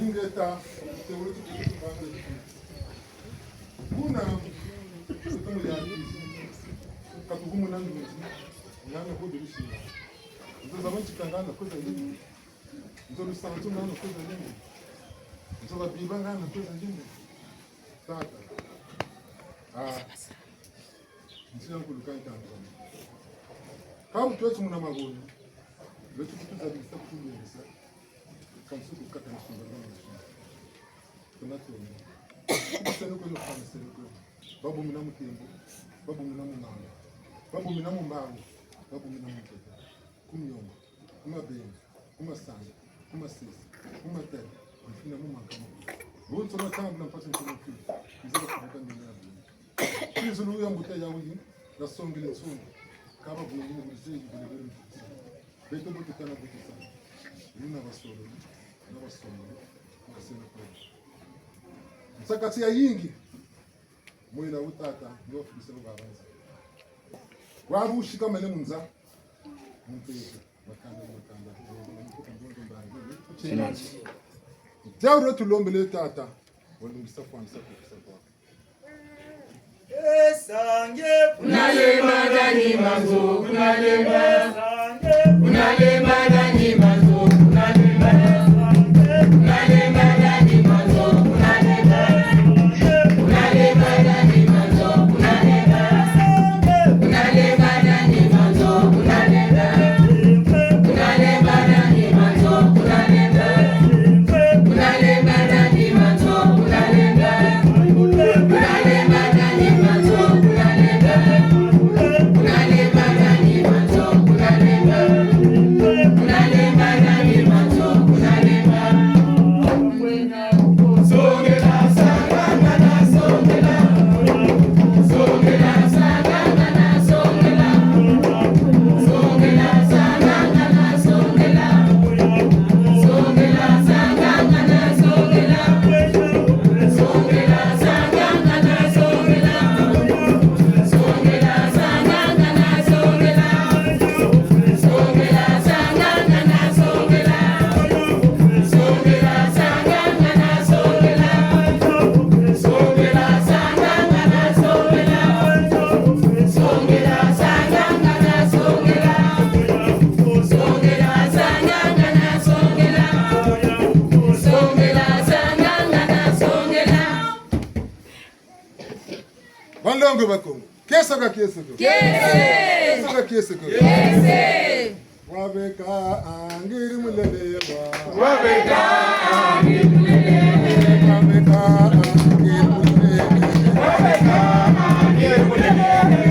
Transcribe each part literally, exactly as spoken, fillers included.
Ingeta, teolo ti kuna, tuta mu ya kisi. Katukumuna nduzi, ngana ko delisi. Nzo za bantu kangana ko za nini? Nzo lusansu ngana ko za nini? Nzo ba biba ngana ko za nini? Tata. Ah. Nzila nkulu ka ntandu kama. Ka bu tweti muna maboni, lweti kutuzabikisa, kutulwengesa, kansi kukaka na sumba na sumba. Tuna toni. Kusene kweno, kwa kusene kweno. Babu mina mutembo, babu mina mumanga, babu mina mumbangu, babu mina munkete. Ku miongo, ku mabenga, ku masanga, ku masese, ku matadi, mfina mu mankama. Bonso batambula mpasi ntomo mfina. Nzila kubuka ndenge ya bini. Kizulu ya mbuta ya wuyi, nasongele nsungu. Kaba vungu ni bulize yi bele bele mfuti. Beto bote tana bote sana. Ni na basolo, na basolo, na sena kwele. Nsakati ya yingi, mwena wu tata, ni wafukisa wu babanza. Wabu shika mene munza, mpeke, makanda, makanda, mbangi, mbangi. Teo tulombele tata, walungisa fwanisa kukisa kwa. Kunalemba dani manzo, kunalemba. Kunalemba dani manzo, kunalemba. Kunalemba dani manzo, kunalemba. Kunalemba dani manzo, kunalemba. Kunalemba dani manzo, kunalemba. Bakongo. Kiese ka kiese ko. Kiese. Kiese ka kiese ko. Kiese. Wabeka angiri mulele wa. Wabeka angiri mulele. Wabeka angiri mulele. Wabeka angiri mulele.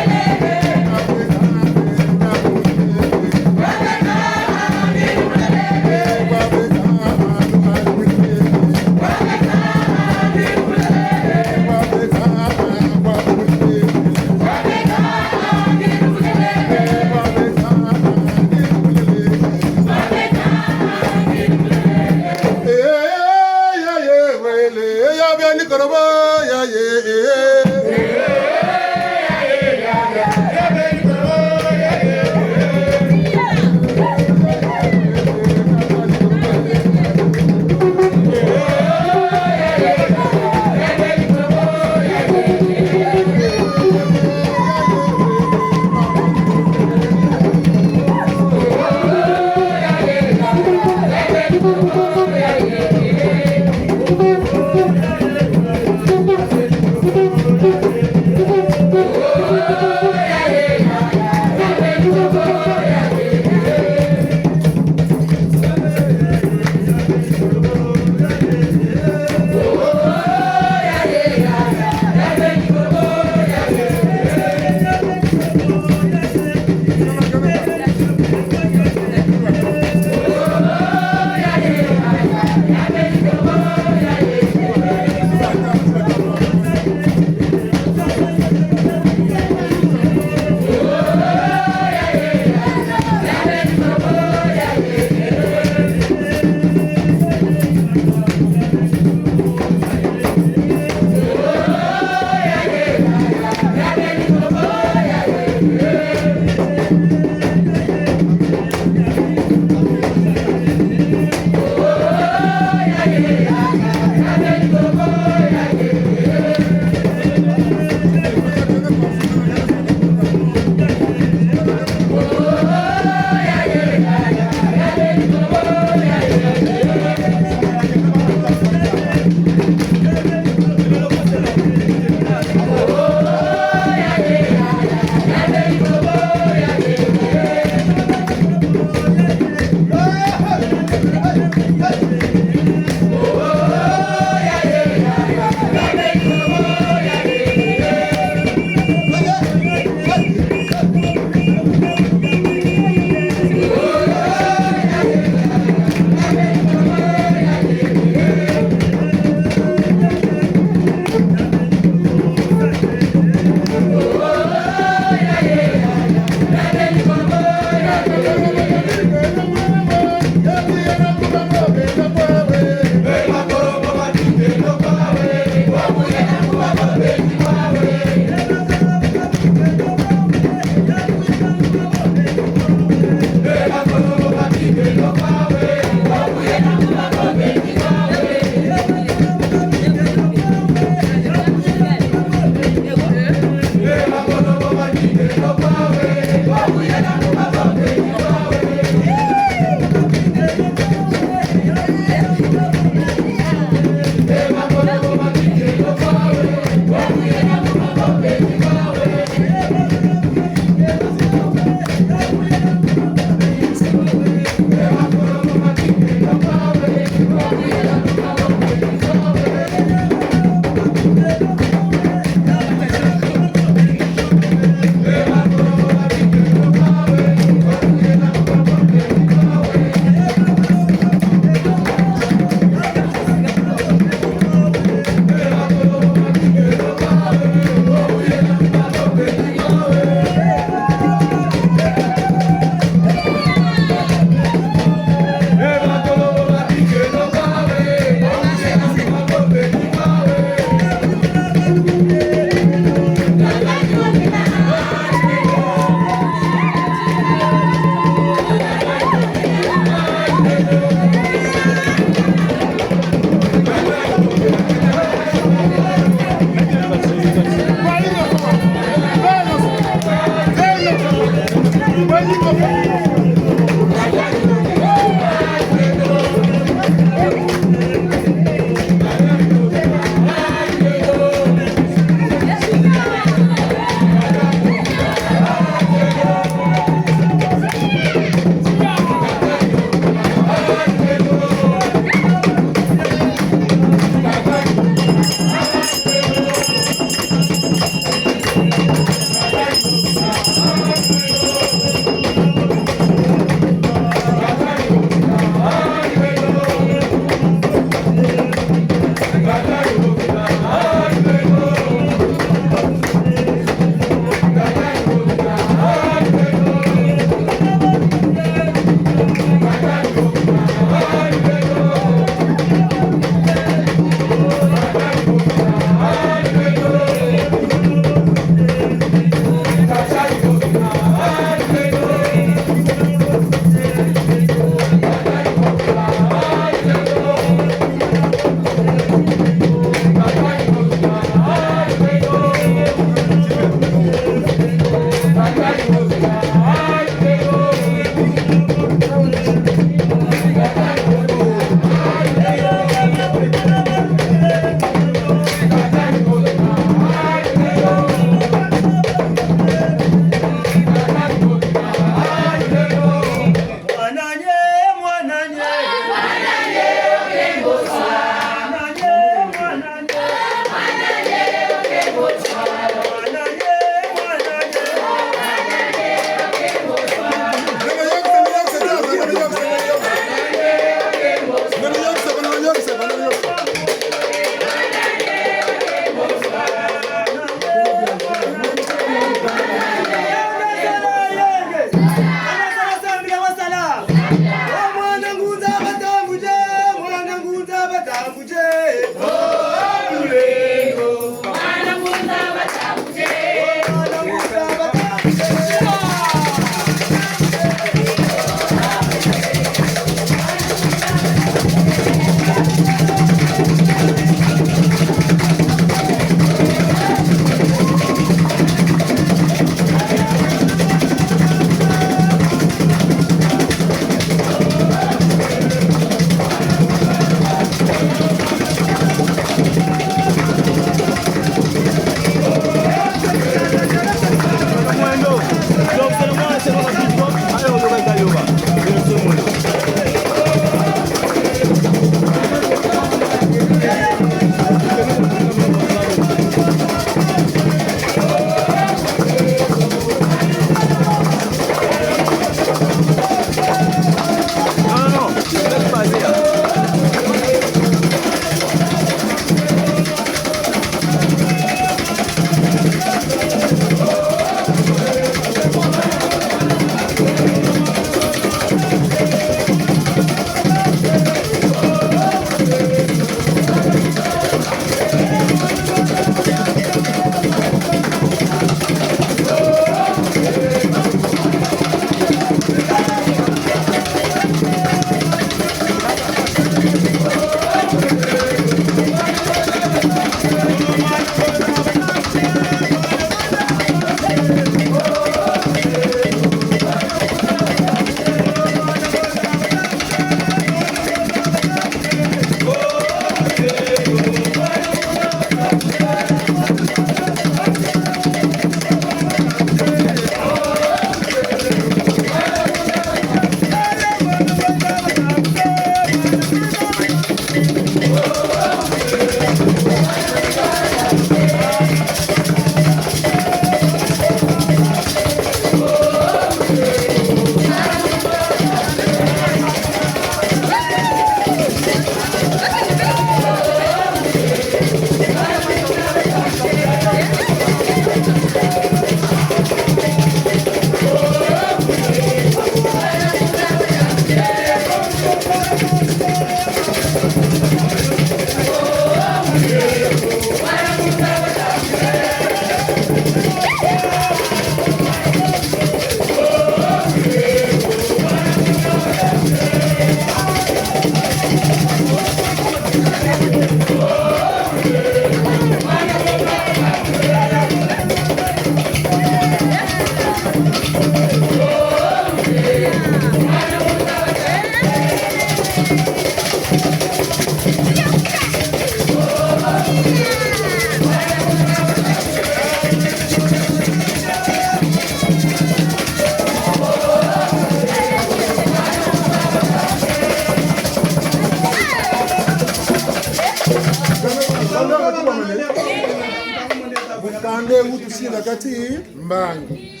Kila kati mbangi.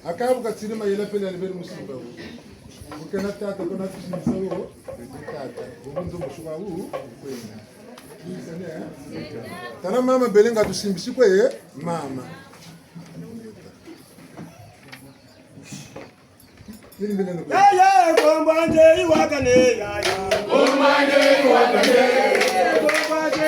Aka bu katiri mayela pele ya liberi musimba wu. Bu kena tata kuna tusimbisa wo. Tata. Bu nzo musuka wu. Kwena. Tala mama bele nga tusimbisi kwe mama. Yaya, kombo andi wakane, yaya. Kombo andi wakane. Kombo andi.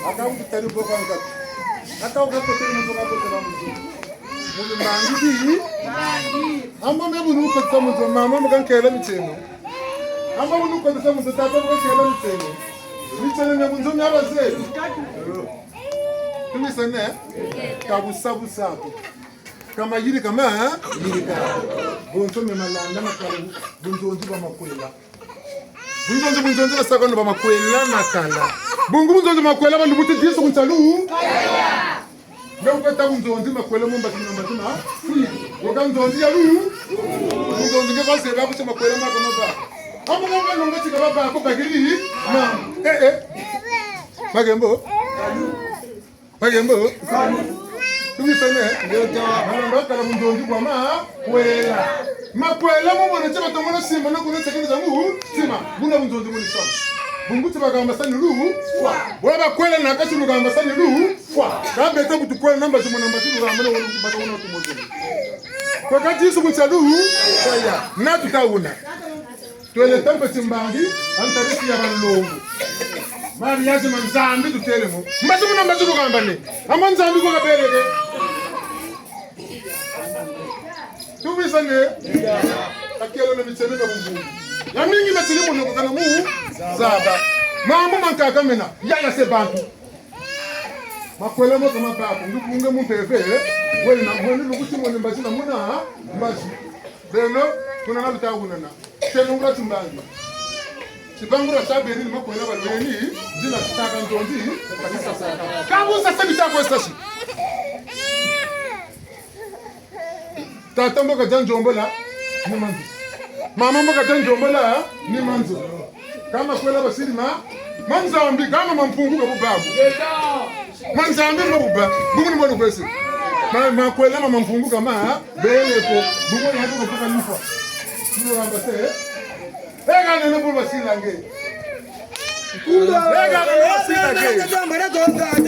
Aka ukutari bo kwa nkatu. Aka ukakotele muntu kakotela muntu. Mu lumbangi di. Amba me bu nukotesa muntu, mama mu kankela mitieno. Amba bu nukotesa muntu, tata mu kankela mitieno. Mitieno mia mu nzo mia bazebi. Tumisane? Ka busa busa ko. Ka mayirika ma, yirika. Bonso me malanda na kala, bunzonzi bwa makwela. Bunzonzi, bunzonzi basaka no bwa makwela na kala. Bungu bunzonzi makwela balubuti disu ku nsalu. Nge wukata bunzonzi makwela mu mbati na mbati na. Waka nzonzi ya lu. Bunzonzi nge kwa zeba ku tia makwela mako maba. Amu nge nge nunga tika baba ko bakiri. Na. Eh, eh. Magembo. Magembo. Tumisane. Malanda kala bunzonzi bwa makwela. Makwela mo mona ti batomona simba na kuna sekele za mu tima. Buna bunzonzi moni samu. Bungu ti bagamba sa ni lu fwa. Bwa bakwela na kati lugamba sa ni lu fwa. Ka beto bu tukwela na mbazi mona mbazi lugamba na wolo bata wuna tumozo. Kwa kati Yezu ku tia lu fwa ya. Na tuta wuna. Twele tempe timbangi, antarisi ya banlongo. Mariage ma Nzambi tutele mo. Mbazi mona mbazi lugamba ne. Ama Nzambi kwa kabeleke. Tuwisane. Kakelo na mitieno na bungu. Ya mingi matili mono kukana mu zaba. Mambu mankaka mena. Ya ya se bantu. Makwela mo kama bako. Ndukunge mu mpeve. Wena mweni lukuti mweni mbazi na muna mbazi. Beno, kuna na luta wunana. Tieno ngura timbangi. Tibangura tia beni ni makwela balweni. Dina titaka ntondi. Kati sasaka. Kabu sasa bita kwe sasi. Tata mbo kadia nzombola, ni ma nzo. Mama mbo kadia nzombola, ni ma nzo. Ka makwela basiri ma, ma Nzambi, ka ma Mpungu ka bubabu. Ma Nzambi ma buba, bungu ni mbo lukwesi. Ma, makwela ma Mpungu ka ma, bele ko, bungu ni hatu ka buka nifa. Ni wamba se, eh? Eka nene bulu basila nge. Eka nene basila nge.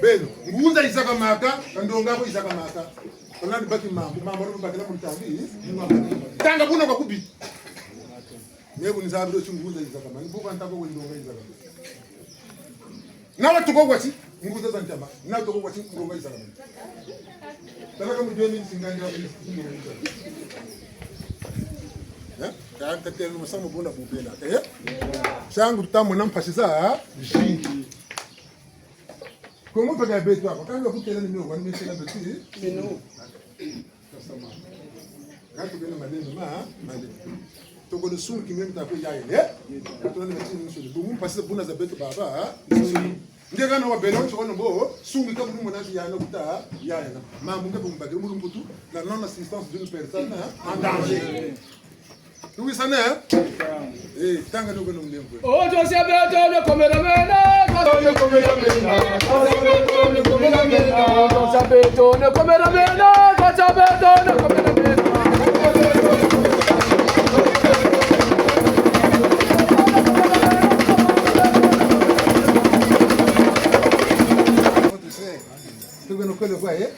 Beno, ngunza yizakamaka, ka ndonga ko yizakamaka. Kana ni baki mambu, mambu alo bakila mu ntangi. Tanga buna kwa kubi. Nebu nzabiro ti ngunza yizakamaka. Ni buka ntako we ndonga yizakamaka. Na watuko kwa ti, ngunza za ntama. Na watuko kwa ti, ndonga yizakamaka. Tala ka mu deux mille cinquante, ndonga yizakamaka. Eh? Ka, ka tele musamu buna bubela. Eh? Nsangu tutamona mpasi zazingi. Kongo mpe ka ya beto ako, kanga kutela ni mio, wani mesela beto, eh? Mino. Kasama. Katu kena malembe, ma, malembe. Toko no sungi kimemi ta ko yaya, eh? Toko ni mati ni suli. Bungu mpasi buna za beto baba, eh? Nge kana wa bela, toko no bo, sungi ka buna mona ti yana kuta, yaya na. Mambu nge bumba ke mulu mputu, la non-assistance d'une personne, hein, en danger. Tuwisane, eh? Eh, tanga noko no mlembo. Oto sia beto no komela mena, Beto ne komela mena, kata beto ne komela mena. Tuko no kole kwa, eh?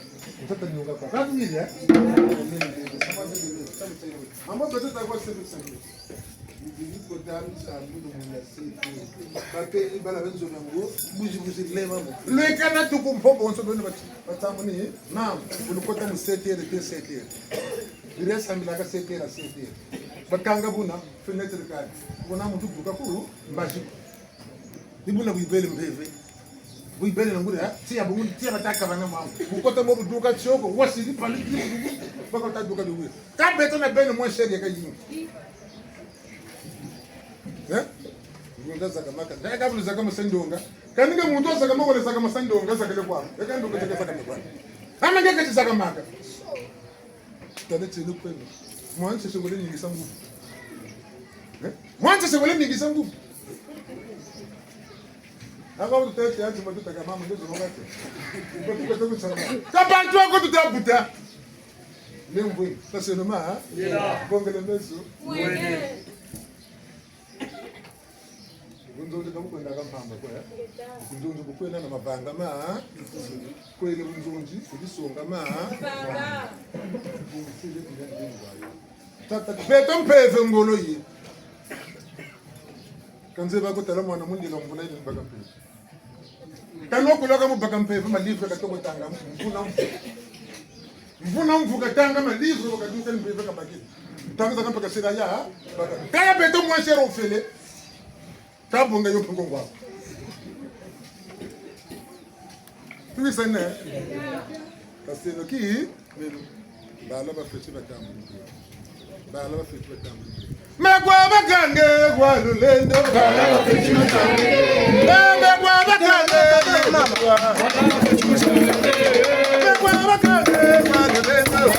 Ntata nyunga kwa. Kwa nini, eh? Mama, beto ta kwa sebi sebi. Ni kota misamu no muna sete. Bapeli bala benzo na ngo, buzi buzi lema mo. Lweka na tuku mpo bonso beno bati, batamu ni, mam, bu lukota mu sept heures te sept heures. Bire sambilaka sept heures à sept heures. Bakanga buna, fenêtre kani. Buna muntu duka ku, mbazi. Ni buna bu yibele mpeve. Bu yibele na nguri, ha? Tiya bungu, tiya bataka bana mama. Bu kota mo bu duka tioko, wasi ni pali, ni bu, bu, bakota duka duwe. Ka beto na beno mwa seri ya kayingi. Eh? Ngunza zaka maka. Ndaka bulu zaka masandonga. Kani nga muntu zaka maka wala zaka masandonga, zaka le kwa. Eka ndo kuteke zaka maka. Ama ngeke zaka maka. Tale tsele kwenu. Mwantsese wele ningisa nguvu. Eh? Mwantsese wele ningisa nguvu. Aka tutete yanti matuta ka mama ngezo mongate. Kwa tukete kutsama. Ka bantu ako tutabuta. Lemvwe, taseno ma, ha? Yeah. Bongele meso. Wene. Bunzonzi ka bukwenda ka mpamba kwa, eh? Bunzonzi bukwenda na mavanga ma, ha? Kwele bunzonzi, kudisonga ma, ha? Mavanga. Tata, beto mpeve ngolo ye. Kanze bakotala mwana mundila mvuna yini baka mpeve. Kani wakulaka mu baka mpeve ma livre katoko tanga mvuna mvu. Mvuna mvu katanga ma livre wakaduka mpeve kabaki. Tanga zaka mpaka sila ya, baka. Kaya beto mwa sero fele. Tabonga yo mpungu ngwa. Tuwisane. Kaseno ki, meno. Bala bafweti batambula. Bala bafweti batambula. Mekwa bakange kwa lulendo. Bala bafweti batambula. Mekwa bakange. Mekwa bakange kwa lulendo.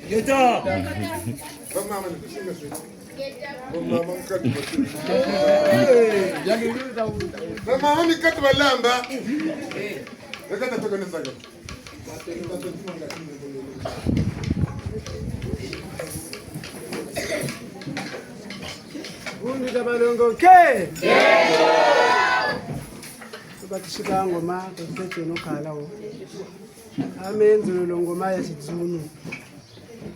Ngeta. Bamama ni kusinga se. Bamama mukati mati. Bamama mikati balamba. Ngeta toka ne zaga. Bundu dia balongo ke. Tubakisi ka ngoma, tutete no kala wo. Amen, nzololo ngoma ya tidzunu.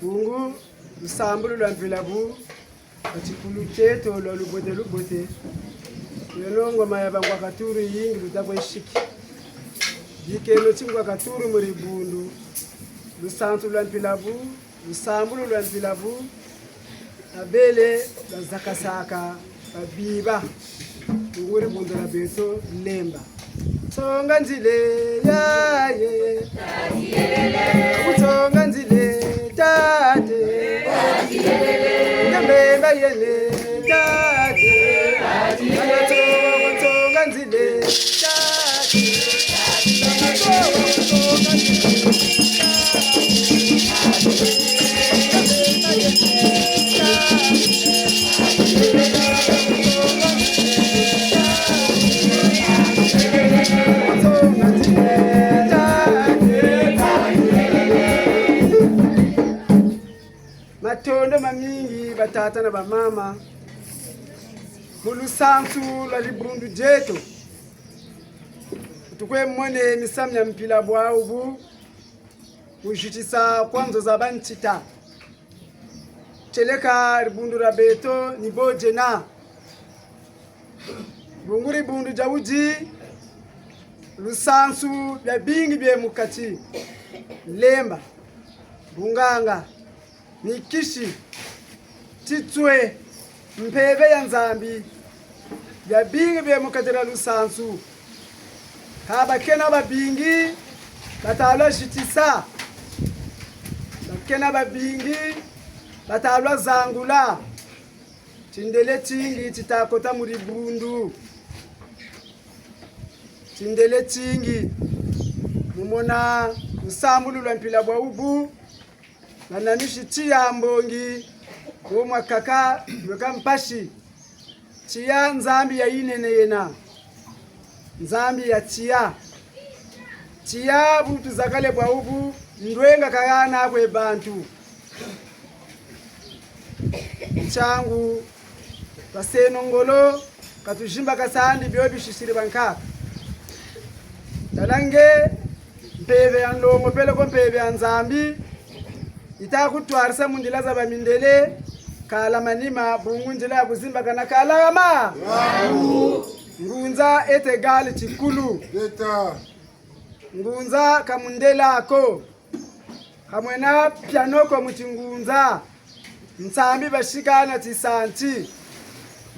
Bungu, lusambulu lwa mpila bu, lwa tikulu tieto lwa lubote lubote. Yono ngoma ya bangwakaturu yingi luta bwe siki. Bikeno tingwakaturu mu dibundu. Lusantu lwa mpila bu, lusambulu lwa mpila bu, babele bazakasaka, babiba. Nguri bundu dia beto Lemba. Tsonga nzila yaye. Tsonga nzila tate. Nzambe bayele tate. Matondo mamingi, batata na bamama, mu lusansu lwa dibundu dieto. Tukwe mone misamu mia mpila bwawu bu, mu zitisa kwa nzo za bantita. Tieleka dibundu dia beto ni bo diena. Bungu dibundu dia wudi, lusansu biabingi bie mu kati: lemba, bunganga, mikisi, titwe, mpeve ya Nzambi, biabingi bie mu kati dia lusansu. Ka bakena babingi bata lwa zitisa, bakena babingi bata lwa zangula. Tindele tingi tita kota mu dibundu. Tindele tingi. Mu mona lusambulu lwa mpila bwawu bu, banamisi tiya mbongi, wo mwakaka, lweka mpasi. Tiya Nzambi ya yinene yena. Nzambi ya tiya. Tiya bu tuzakale bwawu bu, ndwenga ka yana kwe bantu. Ntiangu, twaseno ngolo, ka tuzimbakasandi bio bisisiri bankaka. Tala nge, mpeve ya nlongo, peleko mpeve ya Nzambi, yita kutwarisa mu nzila za bamindele, kala manima, bungu nzila ya kuzimbakana kala hama. Ngunza est égal tikulu. Ngunza ka mundele ko. Ka mwena piano ko mu tingunza. Nsambi basika na tisanti.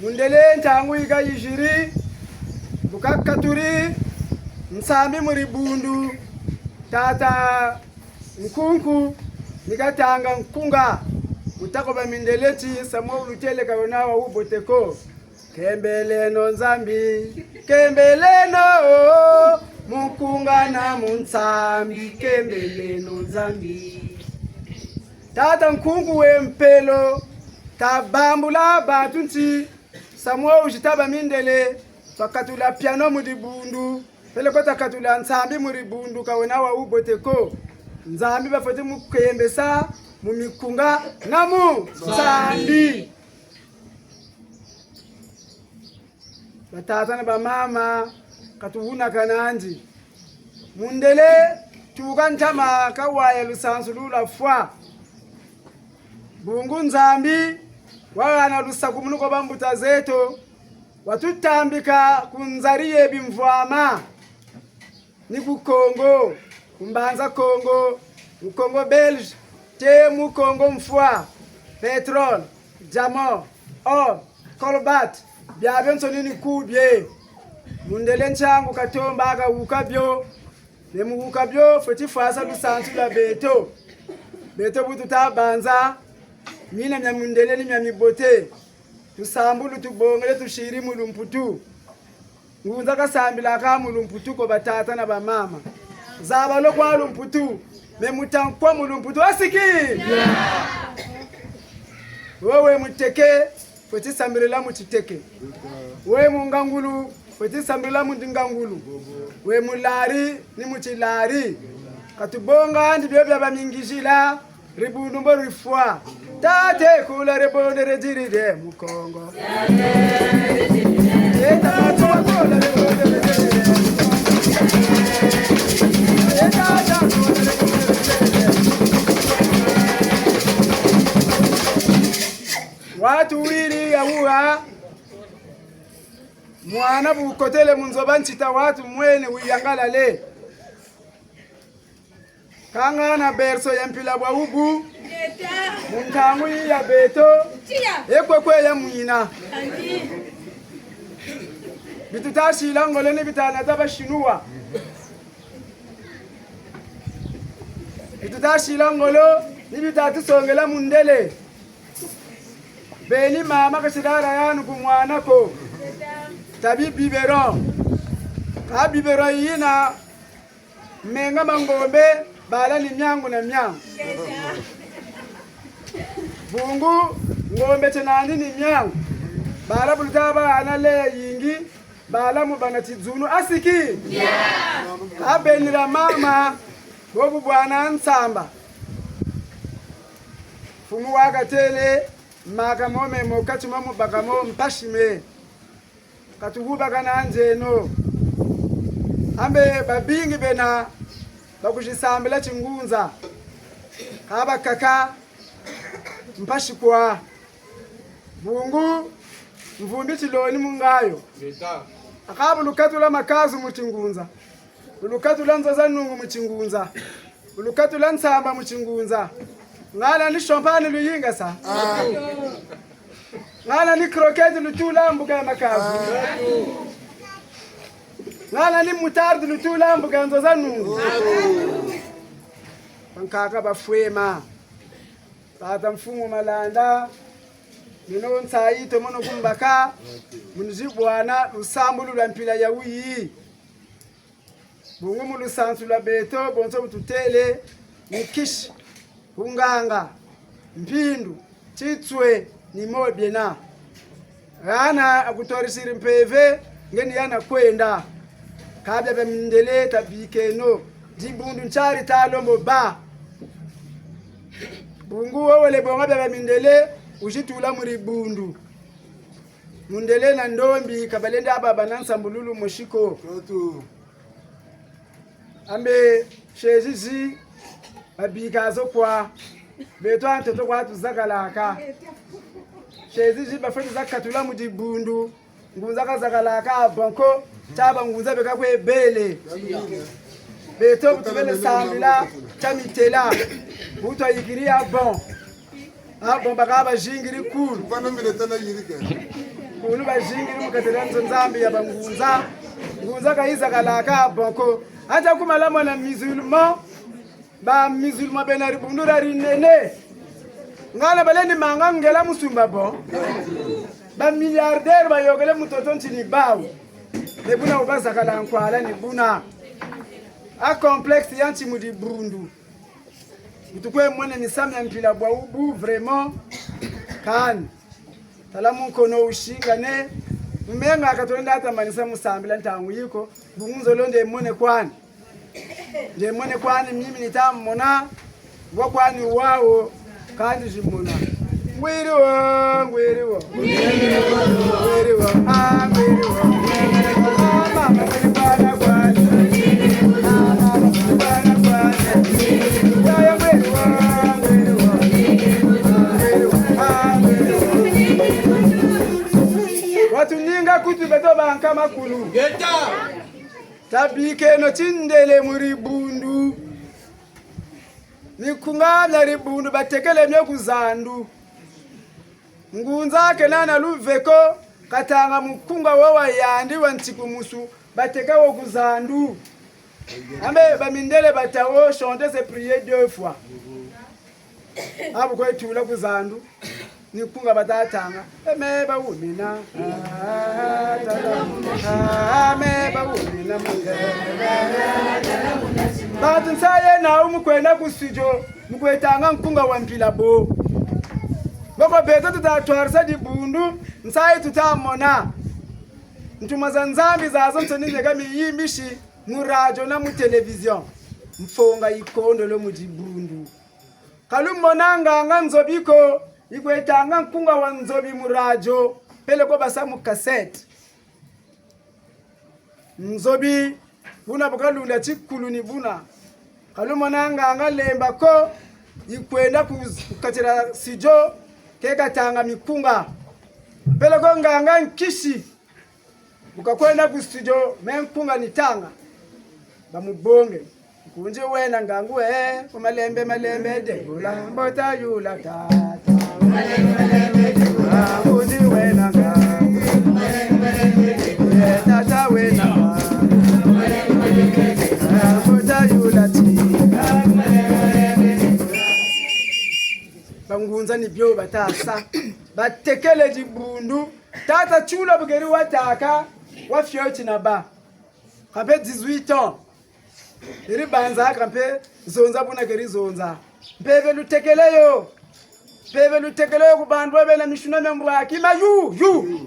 Mundele ntangu yi kayiziri, bu kakaturi nsambi mu dibundu, tata nkunku ni katanga nkunga. Mu tako bamindele ti, samu wo lutele ka wena wa wubote ko. Kembeleno Nzambi, kembeleno, mu nkunga na mu nsambi, kembeleno Nzambi. Tata nkunku we mpelo, tabambula bantu nti, samu wo wuzita bamindele, twakatula piano mu dibundu, peleko takatula nsambi mu dibundu, ka wena wa wubote ko. Nzambi bafweti mu kembesa, mu mikunga, na mu nsambi. Batata na bamama, ka tuwunaka nandi. Mundele tuka ntama ka waya lusansu lula fwa. Bungu Nzambi, wahana lusakumunu kwa bambuta zeto, watutambika ku nzari ye bimvwama. Ni ku Kongo, ku Mbanza Kongo, mu Kongo belge, te mu Kongo mfwa, pétrole, diamant, or, colbert, biabionso ni ni ku bie. Mundele ntiangu katomba ka wuka bio, ne mu wuka bio, fweti fwasa lusansu lwa beto. Beto bu tuta banza, mina mia mundele ni mia mibote. Tusambulu tubongele tusiri mu lumputu. Ngunza kasambilaka mu lumputu ko, batata na bamama. Zaba lo kwa lumputu, me muta nkwa mu lumputu. Asiki? Wewe muteke, fweti sambilila mu titeke. We mungangulu, fweti sambilila mu dingangulu. We mulari, ni mu tilari. Ka tubonga ndi bio bia bamingizila, dibundu mbo difwa. Tate kula dibonde didiri de mu Kongo. Eta tatu kula dibonde didiri de mu Kongo. Eta tatu kula dibonde didiri de mu Kongo. Watu wiri ya wuha. Mwana bu kotele mu nzo ba ntita watu mwene wiyangalale. Kangana berceau ya mpila bwa wubu. Mu ntangu yi ya beto. Ekwe kwe ya mwina. Bi tuta sila ngolo ni bi ta nata ba Chinois. Bi tuta sila ngolo ni bi ta tusongela mundele. Beni mama ka sila rayanu ku mwana ko. Tabi biberon. Ka biberon yina, menga ma ngombe, bala ni miangu na miangu. Bungu, ngombe tienandi ni miangu. Bala bu luta bâ na leya yingi, bala mu bâ na tidzunu. Asiki? Ka beni dia mama, bo bu bwana nsamba. Mfumu wakatêle, maka mo me mo kati mo mu baka mo mpasi me. Ka tuwubakana nzeno. Ambe babingi bena bakuzisambila tingunza. Ka bakaka mpasi kwa. Bungu mvumbi tiloni mu ngayo. Aka bu lukatula makazu mu tingunza. Bu lukatula nzo za nungu mu tingunza. Bu lukatula nsamba mu tingunza. Ngana ni champagne luyingasa. Ngana ni croquette lutula mbuka ya makazu. Ngana ni moutarde lutula mbuka ya nzo za nungu. Bankaka bafwema. Tata Mfumu Malanda. Mino nsayi tomono ku mbaka. Mu nzi bwana lusambulu lwa mpila ya wuyi. Bungu mu lusansu lwa beto, bonso bu tutêle, ni kisi, ku nganga, mpindu, titswe, ni mo biena. Hana akutwarisiri mpeve, nge ni hana kwenda. Ka bia bia mindele tabikeno, dibundu ntiari talombo bâ. Bungu wo wele bonga bia bia mindele, wuzitula mu dibundu. Mundele na ndombi, ka balendi bâ na nsambululu mosi ko. Ambe, sezi zi, babika zo kwa. Beto a ntoto kwa tuzakalaka. Sezi zi bafweti za katula mu dibundu. Ngunza ka zakalaka bon ko, tia bangunza beka kwe bele. Beto bu tubele sambila, tia mitela. Bu twayikiri a bon. A bon, baka bazingiri kulu. Bana mbele tala yirike. Kulu bazingiri mu kati dia nzo Nzambi ya bangunza. Ngunza ka yizakalaka bon ko. Ata ku malamu na musulman. Ba musulman bena dibundu dia dinene. Ngana balendi manga ngela mu sumba bon. Ba milliardaire bayokele mutoto nti ni bawu. Ni buna bu bazakala nkwala ni buna. A complexe ya nti mu dibundu. Bu tukwe mona misamu mia mpila bwawu bu vraiment. Kani. Tala mu nkono wusingane. Mu menga ka tulenda tamanisa mu sambila ntangu yiko. Bungu nzolo nde mone kwani. Nde mone kwani mimi nita mona. Wa kwani wawo. Kandi zimona. Ngwiri wo, ngwiri wo. Ngwiri wo, ah, ngwiri wo. Ah, mama, ngwiri bana kwani. Ah, mama, ngwiri bana kwani. Yaya, ngwiri wo, ngwiri wo. Ngwiri wo, ah, ngwiri wo. Watuninga kutu beto bankama kulu. Ngeta. Tabikeno tindele mu dibundu. Mikunga mia dibundu batekele mio ku zandu. Ngunza kena na luve ko, katanga mukunga wo wa yandi wa ntikumusu, bateka wo ku zandu. Ambe bamindele bata wo chanter, c'est prier deux fois. A bu kwe tula ku zandu, ni nkunga bata tanga. E me ba wumina. Ah, tata. Ah, me ba wumina. Bantu nsayi nawu mu kwenda ku studio, mu kwe tanga nkunga wa mpila bo. Boko beto tuta twarisa dibundu, nsayi tuta mona. Ntuma za Nzambi zazonsoni neka miyimbisi mu radio na mu télévision. Mfonga yikondolo mu dibundu. Ka lumona nganga nzobi ko, yi kwe tanga nkunga wa nzobi mu radio, peleko basa mu cassette. Nzobi, buna bu kalunda tikulu ni buna. Ka lumona nganga lemba ko, yi kwenda ku, ku kati dia studio, ke katanga mikunga. Peleko nganga nkisi, bu kakwenda ku studio, me nkunga ni tanga. Bamubonge. Nkundi wena ngangu e, ku malembe malembe degula, mbota yula tata. Nkundi wena ngangu, e tata wena ngangu, mbota yula ti. Bangunza ni bio bata sa, batekele dibundu, tata tiula bu keri wataka, wa fioti na ba. Kampe dix-huit ans. Eri banza kampe zonza buna keri zonza. Mpeve lutekele yo. Mpeve lutekele yo ku bantu ba bena misuna mia mbwaki ma yu, yu.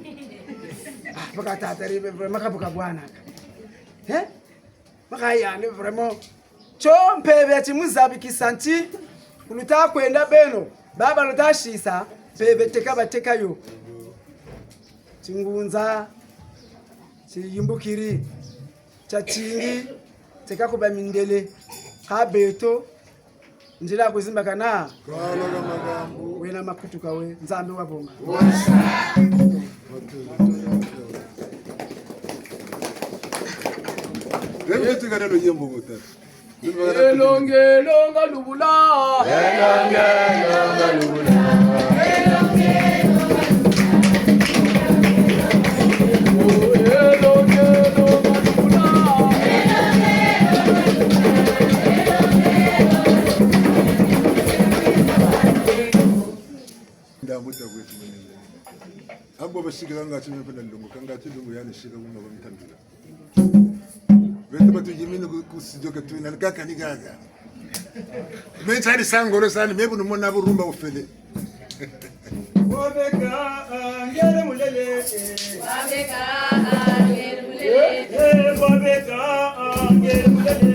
Ah, baka tata ri be vraiment kabuka bwana. Hein? Baka yandi vraiment. Tio mpeve ti muzabikisa nti, ku luta kwenda beno, baba luta sisa, mpeve teka bateka yo. Tingunza, tiyimbukiri, tiatingi, teka kuba mindele, ka beto, nzila kuzimbakana. Kala ka makambu. Wena makutu kawe, Nzambi wabonga. Wasa. Lelo tika lelo yembo bota. Elonge, elonga lubula. Elonge, elonga lubula. Elonge, elonga lubula. Ndambu ta kwetu mwenye. Abo basikila ngati mpe na ndongo, kangati ndongo yani sika kuma bamutambila. Beto batuyimini ku, ku studio ka twena, ni kaka ni kaka. Me ntari sa ngolo sani, me bu numona bu rumba wufwele. Wabeka, ah, ngele mulele. Wabeka, ah, ngele mulele. Eh, eh, wabeka, ah, ngele mulele.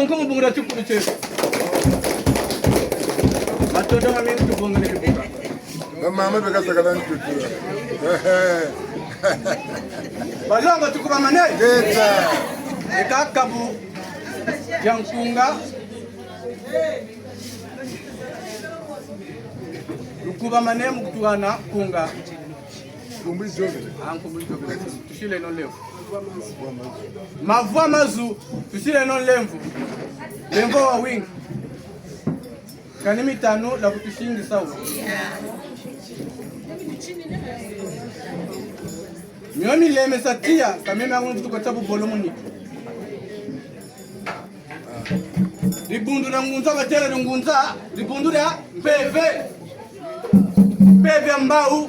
Nkumu bungula tikulu tieto. Matondo mamingi tubongele bibuka. Ba mama beka sakala ntutu. Balongo tukubamane. Yeta. Eka kabu ya nkunga. Lukubamane mu kutuhana nkunga. Nkumbu zobele. Ah, nkumbu zobele. Tusileno nlemvo. Mavwa mazu, tusileno nlemvo. Nlemvo wawingi. Kani mitanu la kutusingisa wo. Mio milemesa tiya, ka meme angu tuko tabu bolo muniki. Dibundu dia ngunza, batêle dia ngunza, dibundu dia mpeve. Mpeve ya mbawu.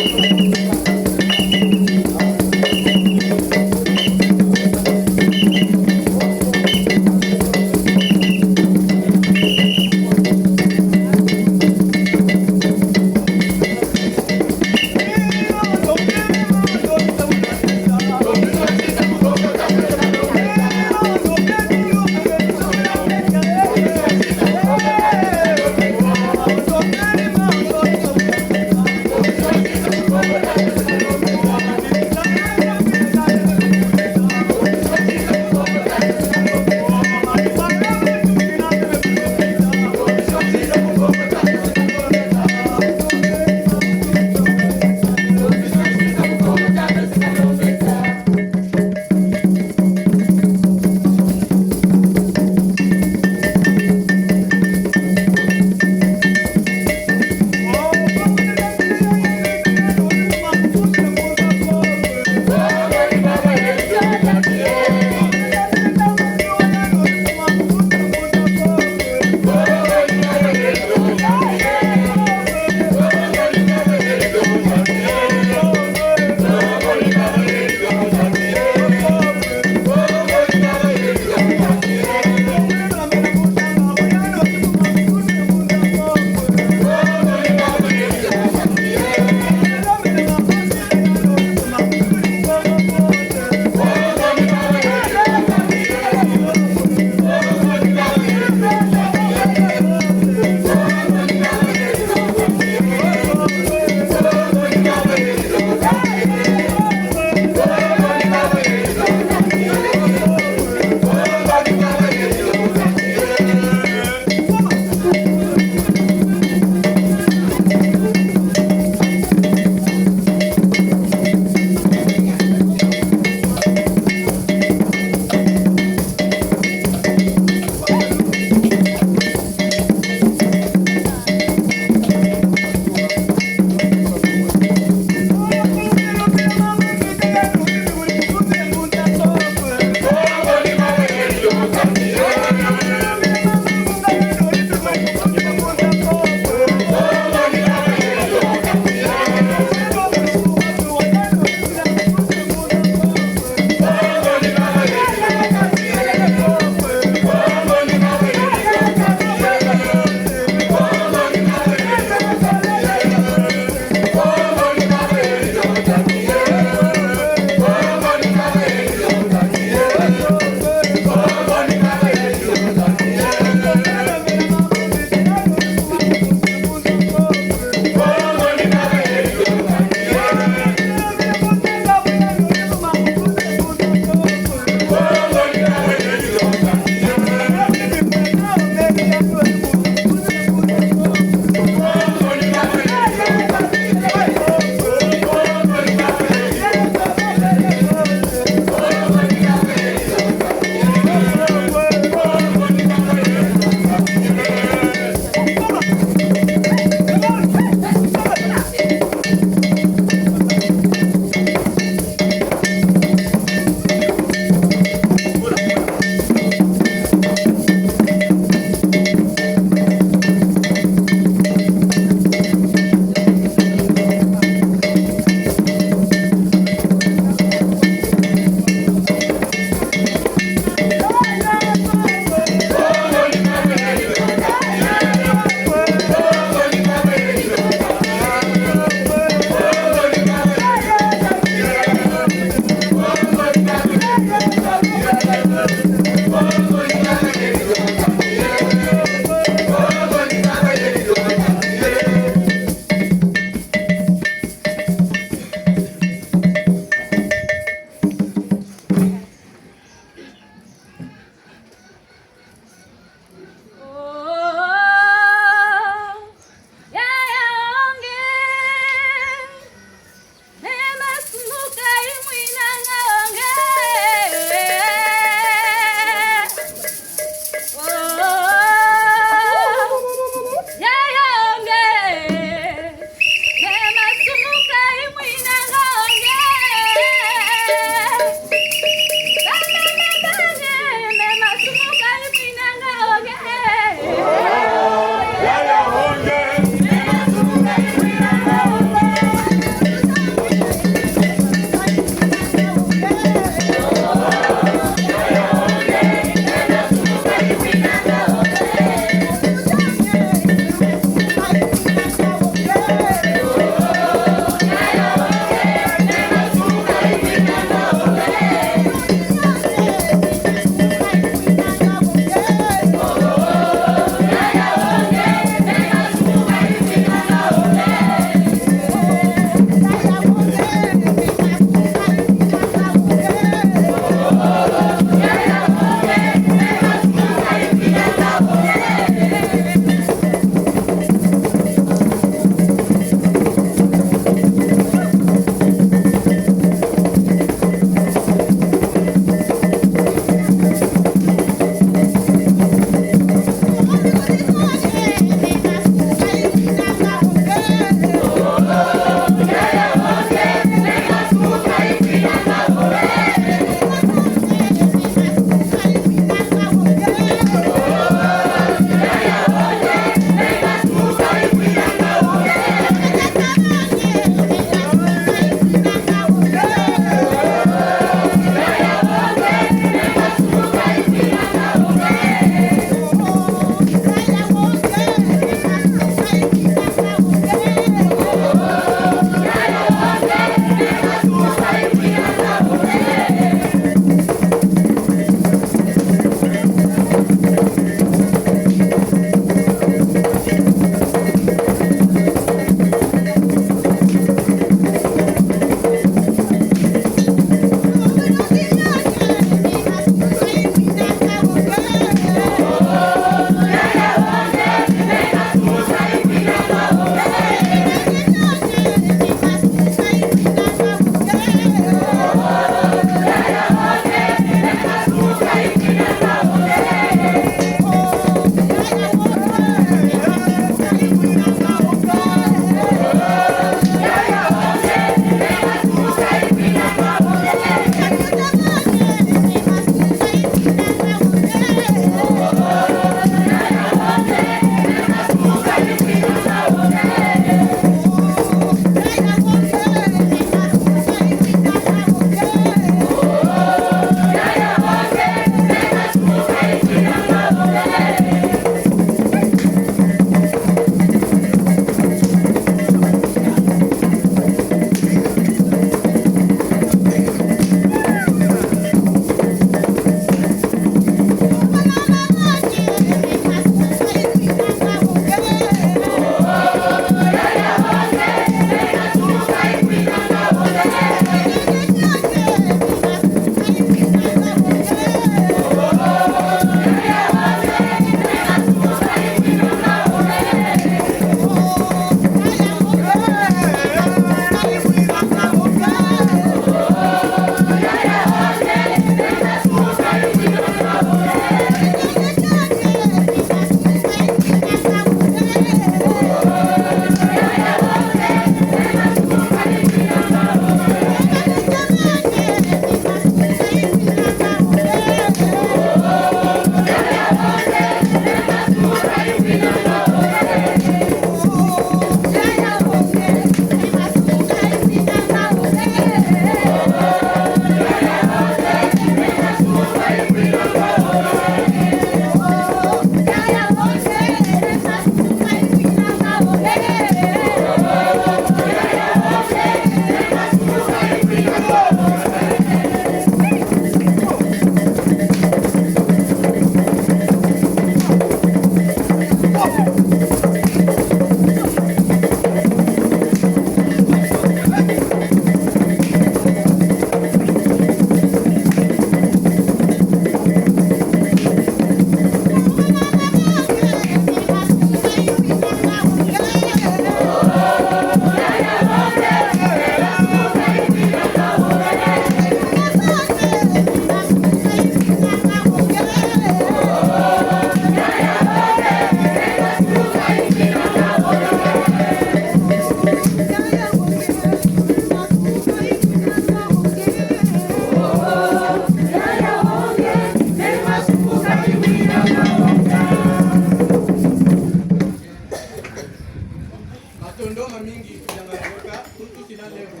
Mingi yanga yoka, kutu sila levo.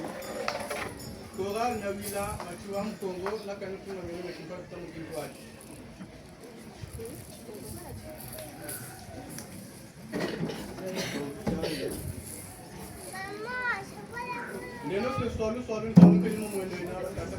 Chorale Nyawila, Matsoua Mukongo, na kani kunga mene na kimpa tuta mu kintwadi. Ndeno ke swalu, swalu, ntamu ke limo mwendo ina, kasa.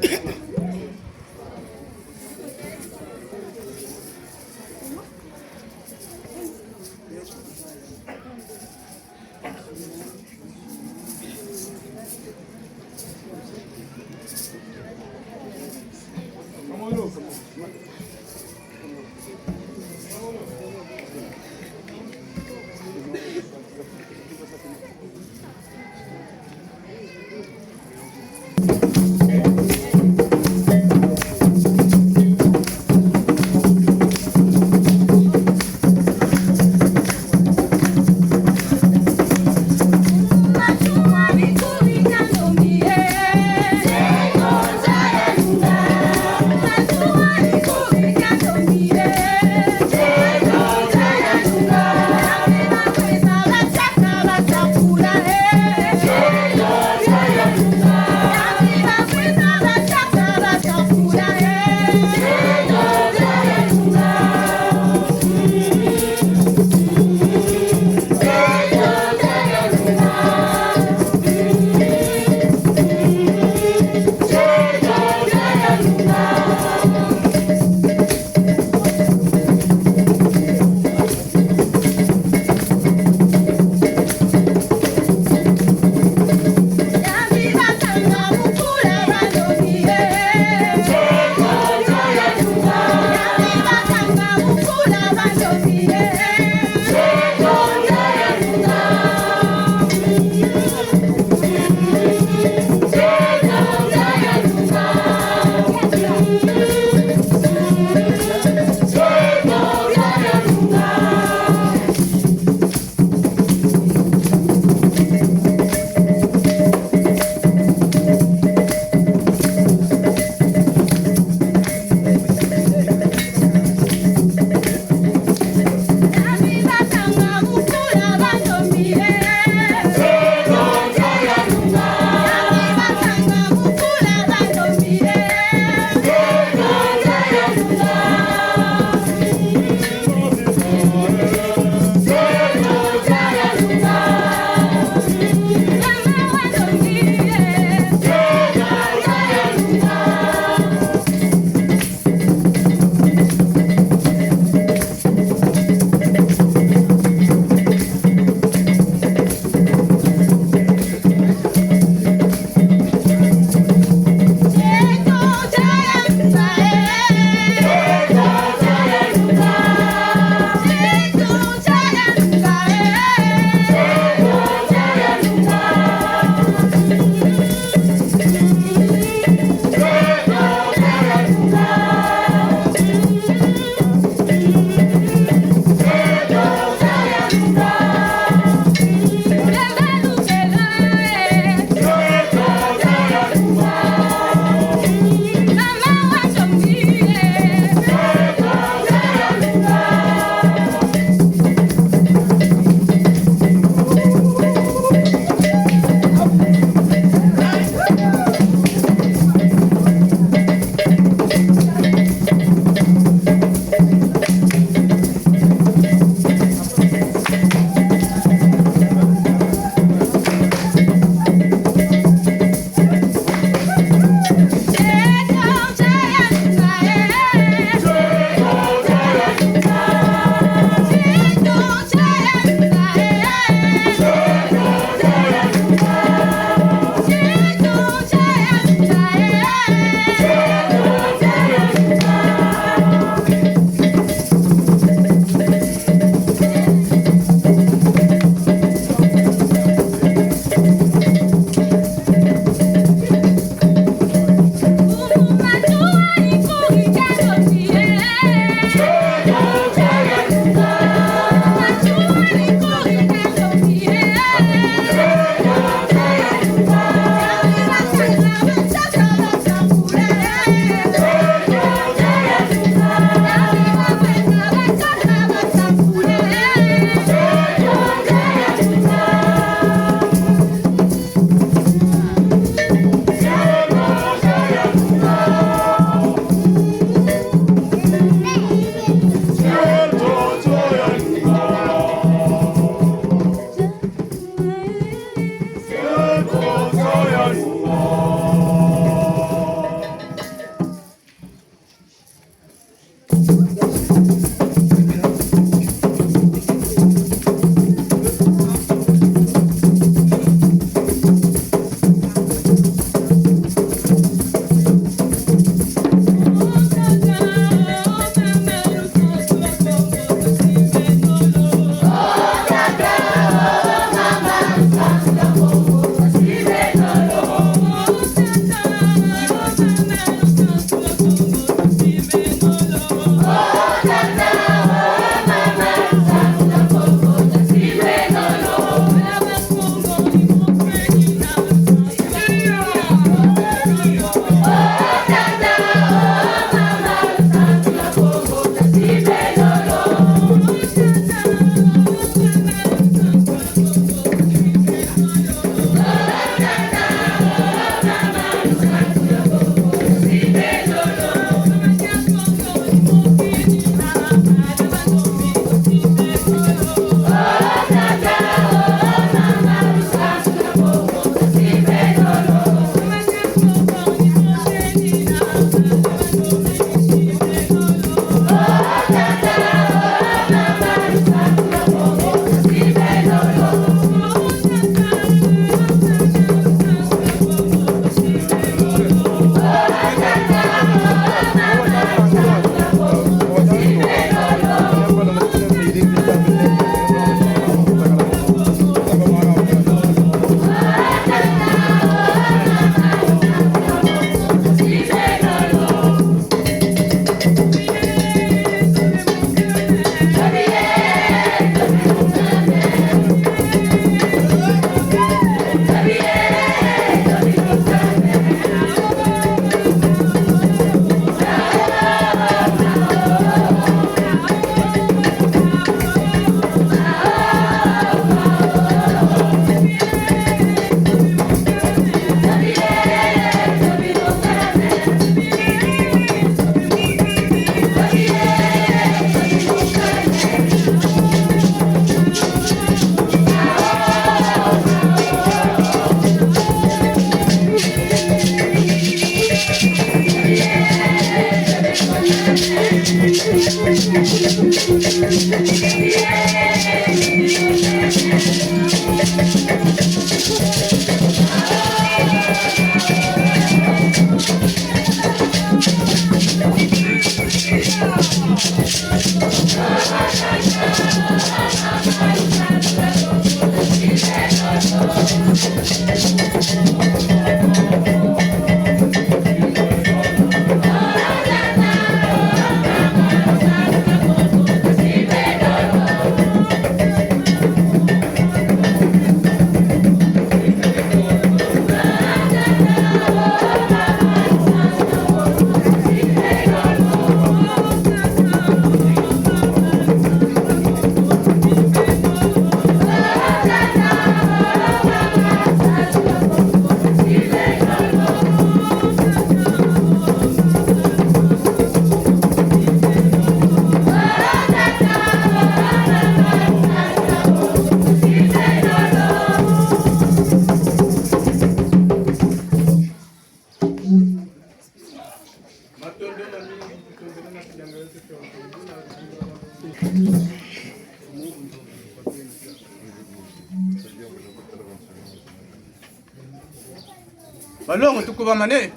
Balongo, tukubamane.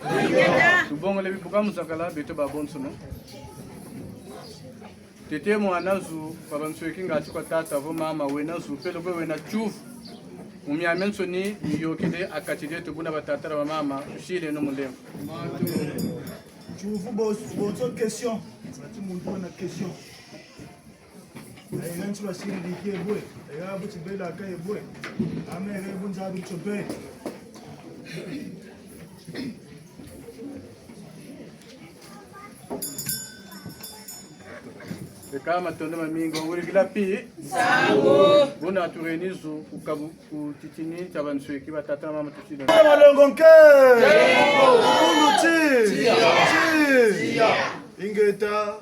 Tubongele bibuka mu zakala, beto babonsono. Tete mwana zu, kwa bansweki ngatu kwa tata vo mama, wena zu, peleko wena tiyuvu. Mu miamiansoni, miyôkele ha kati dieto buna batata na bamama, tusileno mulemvo. Tiyuvu bo-, bonso question. Ngatu muntu wena question. Ayiga nti basiri diki ebwe, ayiga bu tibelaka ebwe. Ame ere bu nzabi tsope. Eka matondo mamingi, nguri kila pi. Nsangu. Buna tureni zu kukabu ku titini tia bansweki batata na mama tusile. Malongo nke. Ulu ti. Ti. Ingeta.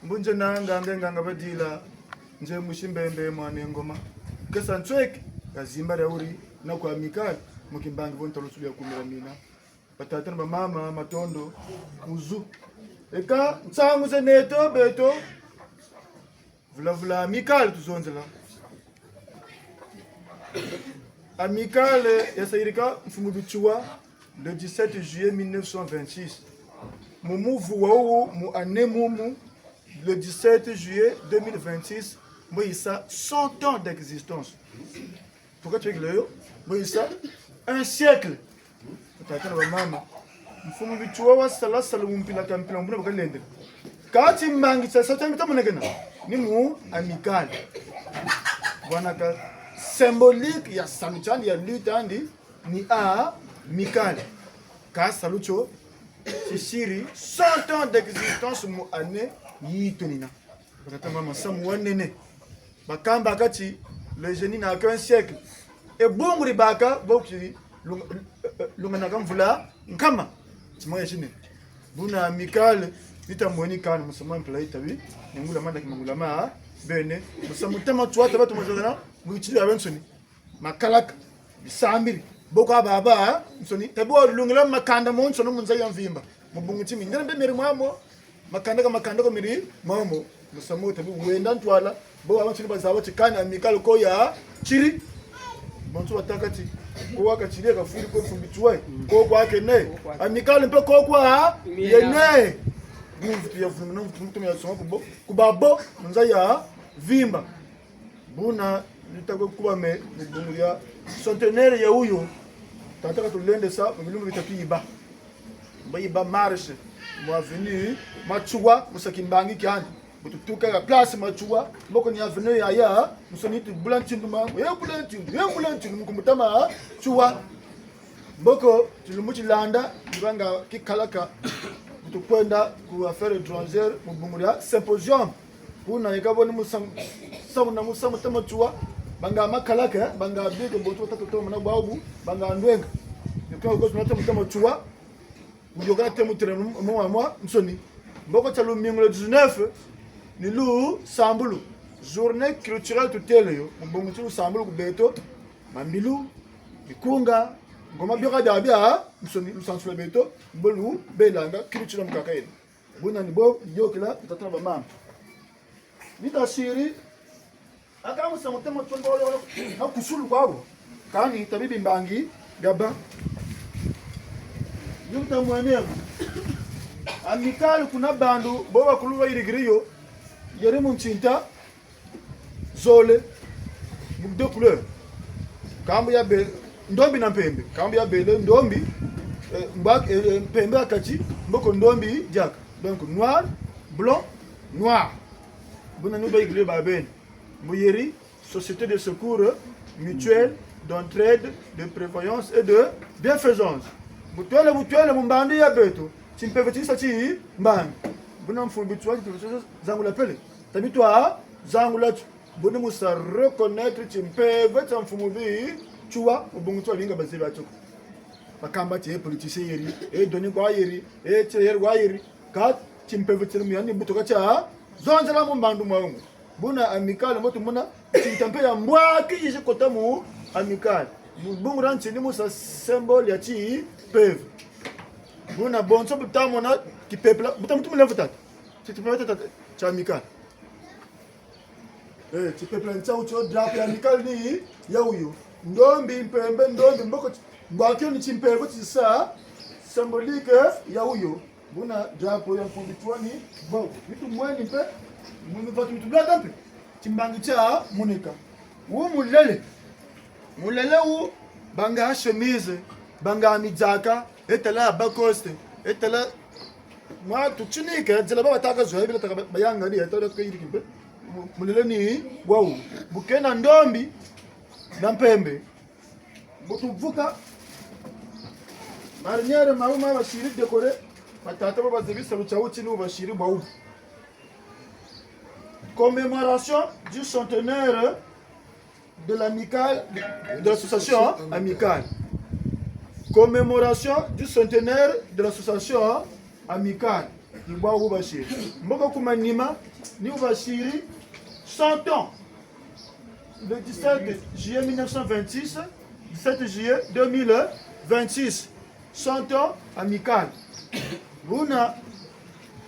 Mbu nze na nganga, nganga badila, nze musi Mbembe mwana Ngoma. Kesa nsweki, kazimba dia wuri, na kwa Amicale, mu kimbangi vo ntolo sulu ya kumira mina. Batata na bamama, matondo, kuzu. Eka, nsangu ze neto, beto, vula vula Amicale tuzonzela. Amicale yasayirika mfumu Bitsua le dix-sept juillet mille neuf cent vingt-six. Mu muvu wawu, mu année mumu, le dix-sept juillet deux mille vingt-six, mbo yisa cent ans d'existence. Pourquoi tu es là? Mbo yisa un siècle. Batata na bamama. Mfumu Bitsua wasala salu mu mpila ka mpila, mu buna bakalendela. Kâ ti mbangi sa sa tamita monekena. Ni mu Amicale. Bwana ka symbolique ya salu tiandi, ya lutte andi, ni Amicale. Kâ salu tio, tisiri cent ans d'existence mu année yi tunina. Batata na bamama, musamu wa nene. Bakambaka ti, le génie n'a qu'un siècle. E bungu dibâka, bo ki lunga-, lunganaka mvula nkama. Ti moyen tine. Buna Amicale, nita mweni kani, musamu wa mpila yitabi, ni ngula manda ki mangula ma, bene, musamu tama tuwa taba tumazagana, mu bitiri biabiansoni. Makalaka, bisambiri, bo kwa babansoni, tabi walungila makanda monsono mu nza ya mvimba. Mu bungu ti mindele mbe meri mwamo, makanda ka makanda ko meri mwamo. Musamu tabi wenda ntwala, bo babansoni bazaba ti kani Amicale ko yasiri. Bonso batâka ti, ko wakasiri kafwiri ko mfumu Bitsua, ko kwa kene. Amicale mpe ko kwa yene. Mvutu ya vunumuna, mvutu mutu ya songa kubo, ku babo, mu nza ya mvimba. Buna luta kwe kubama mu bungu dia centenaire ya wuyo, tata katulendesa mu bilumbu bitatu yiba. Mbo yiba marche mu avenue Matsoua, mu sa kimbangi kiandi. Bu tutuka ha place Matsoua, mboko ni avenue yayansoni tubula ntindu ma, ye bula ntindu, ye bula ntindu, mu kumbuta Matsoua. Mboko tilumbu tilanda, ni banga kikalaka, bu tukwenda ku affaire étrangère, mu bungu dia symposium. Kuna yeka bo ni musamu, samu na musamu tama tuwa, banga makalaka, banga bieke, bo tuwa tatu toma na bwabu, banga ndwenga. Yeka bo ni musamu tama tuwa, yeka na temu tere mwa mwa nsoni. Mboko tia lumingu le dix-neuf, ni lusambulu. Journée culturelle tutêle yo, mu bungu ti lusambulu ku beto, mambilu, mikunga, ngoma bioka bia bia, nsoni lusansu lwa beto, mbo lubelanga, culture mukaka yena. Buna ni bo yôkela, batata na bamama. Ni tasiri, aka musamu tama tuwa ngolo, na kusulu kwa bo. Kani tabi bimbangi, gaba. Ni bu tamwene. Amicale kuna bandu, bo bakulu bayirikiri yo, yeri mu ntinta, zole, mu deux couleurs. Kambu ya be-, ndombi na mpembe. Kambu ya bele, ndombi, eh, mba-, eh, eh, mpembe ya kati, mboko ndombi diaka. Donc, noir, blanc, noir. Buna ni bayirikiri yo babene. Mbo yeri, Société de secours mutuel, d'entraide, de prévoyance et de bienfaisance. Bu twele, bu twele mu mbandu ya beto, timpeve tisa timbangi. Buna mfumu Bitsua ti zangula pele. Tabi twa zangula tu. Buna musa reconnaître timpeve tia mfumu Bitsua, mu bungu twa linga bazebi atio ko. Bakamba ti, eh, politicien yeri, eh, doni kwa yeri, eh, tia yeri kwa yeri. Kâ timpeve tieri mu yandi mbuto ka tia zonzela mu mbandu mwamu. Buna Amicale mbo tumona, ntinta mpe ya mbwaki yizi kota mu Amicale. Mu bungu dia ntini musa symbole ya timpeve. Buna bonso bu tamona tipepela, bu tamutumile mvutatu. Ti tipepela tata tia Amicale. Eh, tipepela ntia wutio drapeau ya Amicale ni ya wuyo. Ndombi, mpembe, ndombi, mboko ti-, Mbwaki yo ni timpeve tisa symbolique ya wuyo. Buna drapeau ya mpundu twani, bon, mitu mweni mpe, mu mipatu mitu lwata mpe, timbangi tia moneka. Wu mulele. Mulele wu, banga chemise, banga midzaka, etala Lacoste, etala mwa tutinike, nzila ba bataka zwa, bila taka ba-, bayanga ni, etala tukayiriki mpe. Mu-, mulele ni wawu. Bu kena ndombi na mpembe. Bu tuvuka, marinière mawu ma basiri décoré, batata ba bazebi salu tia wuti ni wu basiri bwawu. Commémoration du centenaire de l'amicale, de l'association amicale. Commémoration du centenaire de l'association amicale. Ni bwawu basiri. Mboko ku manima, ni wu basiri cent ans. Le dix-sept juillet mille neuf cent vingt-six, dix-sept juillet deux mille vingt-six. Cent ans amicale. Buna,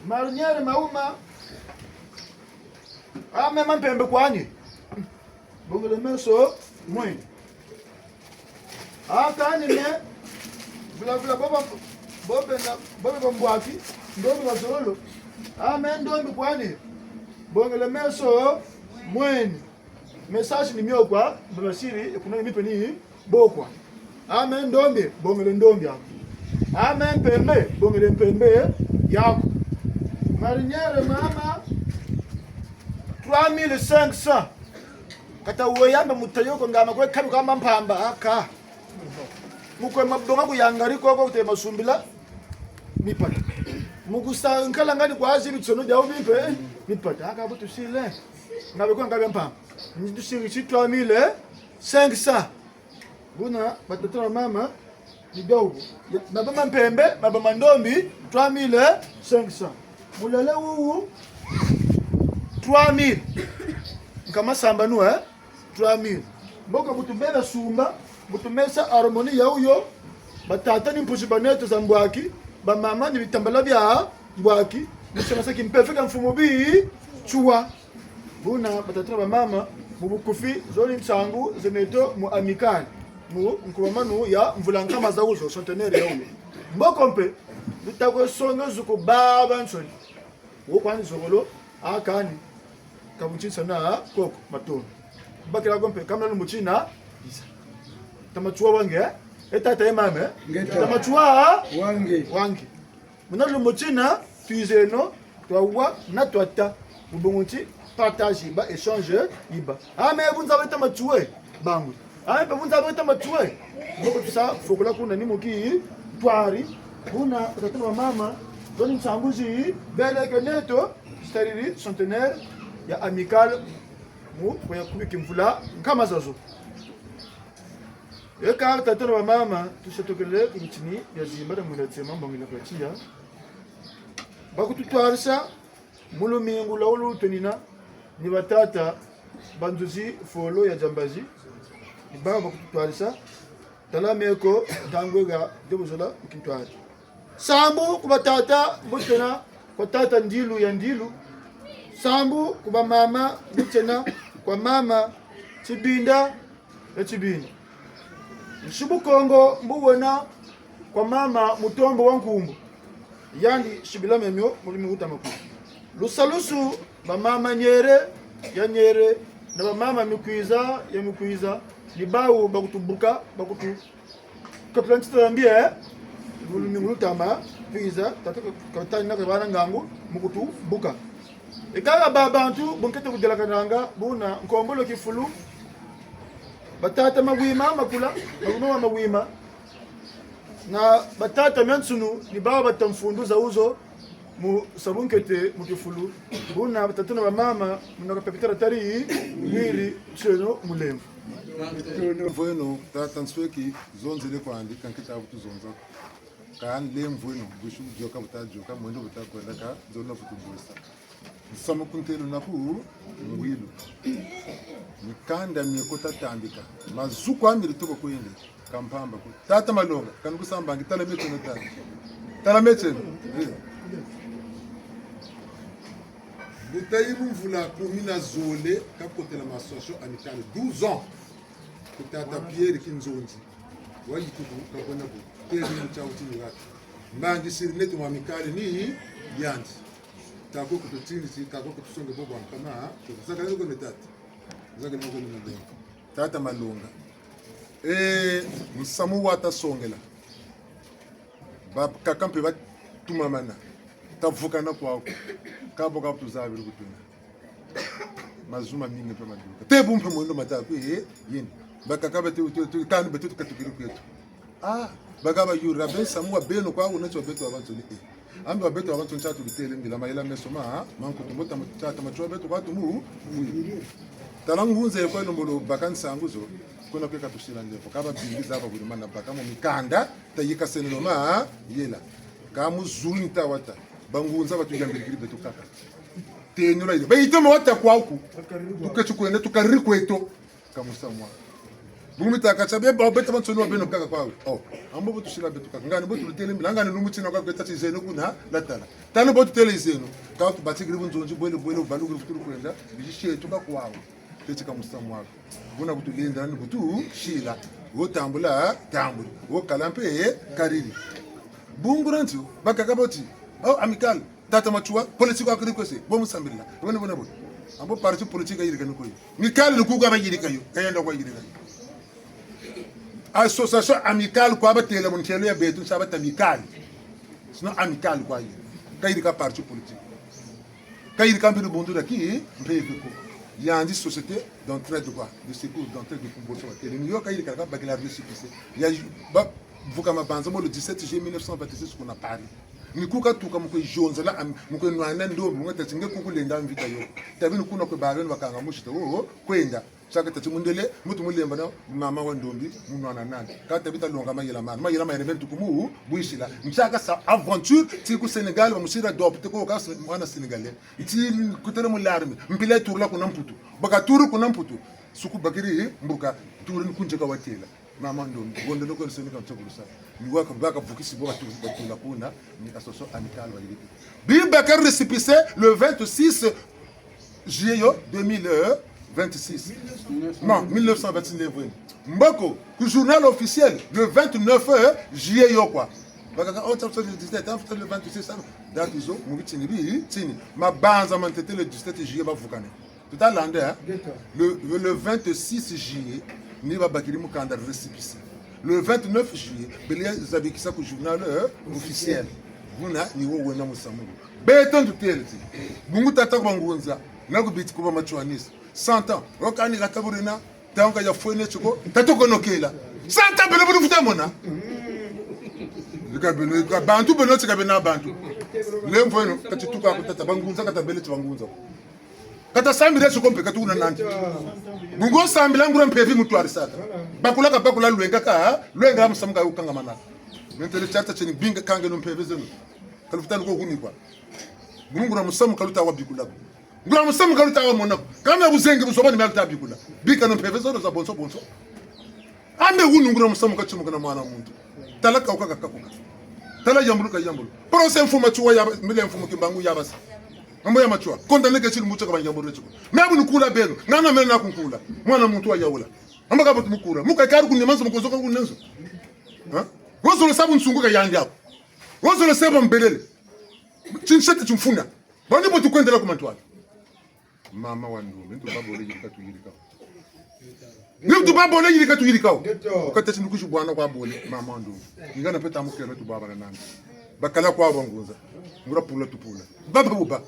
marinière mawu ma, a meno ma mpembe kwani. Bongele meso mweni. A kani me, vula vula boba, bobe na, bobe bambwaki, ndombi bazololo. A me ndombi kwani. Bongele meso mweni. Message ni mio kwa, mbona siri, kuna ni mpe ni bo kwa. A me ndombi, bongele ndombi yaku. A me mpembe, bongele mpembe yaku. Marinière mama, trois mille cinq cents. Kata weyamba mutayoko ngama kwe kabi kwa mampamba, aka. Mu kwe mabonga ku yangari koko kute masumbila mipata. Mu kusankala ngani kwa zi bitsono bia wubimpe mipata. Aka bu tusile. Ngabe kwa ngabe mpamba. Ni tusiri si trois mille cinq cents. Buna, batata na mama, ni bia wu. Mabama mpembe, mabama ndombi, trois mille cinq cents. Mulele wuwu, trois mille. Nkama sambanu, eh? Trois mille. Mboko bu tubele sumba, bu tumesa harmonie ya wuyo, batata ni mpusi ba neto za mbwaki, bamama ni bitambala bia mbwaki, ni sema sa kimpeve kia mfumu bi, tsuwa. Buna batata na bamama, mu bukufi, zo ni nsangu ze neto mu amicale, mu nkubamanu ya mvula nkama za wuzo, centenaire ya wuyo. Mboko mpe, luta kwe songa zuku babansoni. Wo kwani zogolo, a kani, ka bu ntinsa na koko, matondo. Bakila ko mpe, kamana lumbu tina, biza. Tama tsuwa wange, eh? E tata e mama, eh? Ngeta. Tama tsuwa wange. Wange. Muna lumbu tina, twizeno, twawa, na twata. Mu bungu ti partage yiba, échange yiba. A me bu nza beta matsuwe, bangu. A me mpe bu nza beta matsuwe. Mboko tusa fokola kuna ni mu kintwari. Buna, batata na bamama, zo ni nsangu zi, beleke neto, zitariri centenaire ya amicale, mu, kwa ya kubiki mvula, nkama zazo. Eka tata na bamama, tusa tokele ku bitini bia zimba na mwina tsema mbongela kwa tiya. Bakututwarisa mu lumingu lwa wulu twenina, ni batata ba nzuzi folo ya Diambazi, ni bawu bakututwarisa, tala meko, ntangu ega, nde buzola mu kintwari. Sambu ku batata, bu tiena, kwa tata Ndilu ya Ndilu. Sambu ku bamama, bu tiena, kwa mama Tibinda ya Tibinda. Nsi bu Kongo mbu wena kwa mama Mutombo wa Nkumbu. Yandi sibila memio mu lumingu luta ma kwiza. Lusalusu, bamama Nyere ya Nyere, na bamama Mikwiza ya Mikwiza, ni bawu bakutubuka, bakutu kapila ntita ya mbi, eh? Mu lumingu luta ma kwiza, tata ka-, katani na kabana ngangu, mu kutubuka. E kaka ba bantu, bu nkete kudelakananga, buna nkombolo kifulu, batata Mawima, makula, Mawima wa Mawima. Na batata Miansunu, ni bawu bata mfundu za wuzo, mu sa bu nkete mu kifulu. Buna batata na bamama, muna kapepitala tari, wiri, tieno mulemvo. Mvweno, tata Nsweki, zonzele kwandi, ka nketa bu tuzonza. Ka nlemvweno, bwisi bu dioka buta dioka, mwendo buta kwenda ka, nzolo na vutu bwesa. Nsamu ku ntelo na ku ngwilu. Mikanda mie ko tatambika. Mazuku a miri toko kwende. Ka mpamba ko. Tata Malonga, kani kusambangi, tala mie tieno tata. Tala mie tieno. Eh. Mbuta yi bu mvula kumi na zole, kakotela ma association amicale, douze ans. Ku tata Pierre Kinzonzi. Wa yituku, kabona bu. Tezi mu tiawu tini watu. Mbangi siri neto mwa mikali ni yandi. Kako kutu tini si, kako kutu songe bobo ankama, ha? Zaka lelo kone tata. Zaka lelo kone mabonga. Tata Malonga. Eh, musamu wata songela. Bakaka mpe batumamana. Tavukana kwaku. Kabo ka tuzabiri kutuna. Mazu mamingi mpe maduka. Te bu mpe mwendo mata kwe, eh, yini. Bakaka beto, tu, tu, kani beto tukatukiri kweto. Ah, bakaka bayurira be musamu wa beno kwa wuna tio beto wabansoni, eh. Ambi wa beto wabansoni tia tubitele mbila mayela meso ma, ha? Mankutu mbo tama, tia tama tio beto kwa tumu, oui. Tala ngunza ye kwa lembolo baka nsangu zo, kuna kwe katusila ndeko. Kaba bingi zaba buri mana baka mu mikanda, tayika seneno ma, ha? Yela. Ka mu zulu nta wata. Bangunza batuyambirikiri beto kaka. Tenura ile. Bayita ma wata kwaku. Tuketi kwenda, tukariri kweto. Ka musamu wa. Bungu mitaka tia beba, beto bansoni wa beno kaka kwawu. Oh, ambo bo tusila beto kaka. Ngani bo tulutele mbila, ngani lumbu tina kwa kweta ti zeno kuna, latala. Tala bo tutele zeno. Ka tubatikiri bunzonzi, bwele, bwele, ubalukiri kutulu kwenda, bizi sietu ka kwawu. Teti ka musamu wa. Buna kutulenda, ni kutusila. Wo tambula, tambuli. Wo kala mpe, kariri. Bungu ranti, bakaka boti. Oh, Amicale. Tata Matsoua, politique wa kiri kwese, bo musambila. Bone, bone, bone. Ambo parti politique ayirika ni kwe. Amicale ni kuka bayirika yo, kayenda kwa yirika yo. Association Amicale kwa batela mu ntelo ya beto, nsa bata Amicale. Sinon Amicale kwa yirika. Kayirika parti politique. Kayirika mpe bundu dia ki, mpeve ko. Yandi société d'entraide quoi, de secours, d'entraide de kumboso wa tele. Ni yo kayirika ka bakila récépissé. Ya ba, vuka mabanza mo le dix-sept juillet mille neuf cent vingt-six kuna Paris. Ni ku katuka mu kwe zonzela, am-, mu kwe nwana ndombi, mu kwe tâ ti nge kuku lenda mvita yo. Tabi ni kuna kwe babeno bakanga mushita, oh, oh, kwenda. Saka tâ ti mundele, muntu mulemba na mama wa ndombi, mu nwana nandi. Ka tabi talonga mayela mandi. Mayela mayela meni tukumu, bwisila. Nsaka sa aventure, ti ku Sénégal, bamusiri adopter ko ka se-, mwana Sénégalais. Ti kutele mu l'armée, mpila turula kuna Mputu. Baka turu kuna Mputu. Suku bakiri, mbuka, turu ni kunje ka watela. Mama ndo, ngondo no kwensoni ka mtsokulusa. Ni waka, baka vukisi bo batu, batula kuna, ni association Amicale bayiriki. Bibaka récépissé le vingt-six juillet yo, deux mille vingt-six. Non, mille neuf cent vingt-neuf, oui. Mboko, ku journal officiel, le vingt-neuf juillet yo kwa. Bakaka, oh, ça, le dix-sept, hein, le vingt-six, ça. Date zo, mu bitini bi, tini. Mabanza ma ntete le dix-sept juillet bavukane. Tutalande, hein? D'accord. Le, le, le vingt-six juillet, ni babakiri mukanda récépissé. Le vingt-neuf juillet, bele zabikisa ku journal, euh, officiel. Buna ni wo wena musamu. Beto ntutele ti. Bungu tata kwa ngunza, na ku biti kuba Matsouaniste. Cent ans. Wo kani kata burina, tanka ya fwene tiko, tatukonokela. Cent ans bele bulu futa mona. Lika beno, ka bantu beno tika bena bantu. Lemvweno, kati tuka ku tata, bangunza kata bele ti bangunza. Kata sambila tiko mpe, kata kuna nandi. Bungu sambila nguria mpeve mutwarisaka. Bakula ka bakula lwenga ka, lwenga musamu ka wukangamanaka. Mentele tiata tieni binga kangeno mpeve zeno. Ka lufuta luko kuni kwa. Bungu nguria musamu ka luta wa bikula ko. Nguria musamu ka luta wa mona ko. Ka mia buzengi buzoba ni mia luta bikula. Bikeno mpeve zeno za bonso bonso. Ambe wunu nguria musamu ka timuka na mwana muntu. Tala ka wuka ka kakuka. Tala yambuluka yambulu. Procès Mfumu Matsoua yaba, mile Mfumu Kimbangu yabasa. Mambu ya Matsoua. Condamné ke tiri mutu ka bayambulu tiko. Mia bu nukula beno. Ngana mena na kunkula. Mwana muntu wa yawula. Amba ka bo tumukula. Muka kari kuni manzo mukozoka kuni nzo. Ha? Wozolo sa bunsungu ka yandi ako. Wozolo sa bambelele. Tinsete timfuna. Bandi bo tukwendela ku mantwala. Mama wa ndombi, ntu babole yirika tuyirika. Ntu babole yirika tuyirika. Ngeto. Wukateti ndukusi bwana kwa bole, mama wa ndombi. Ingana peta mukeme tubabana nandi. Bakala kwa bangunza. Nguria pula tupula. Baba buba.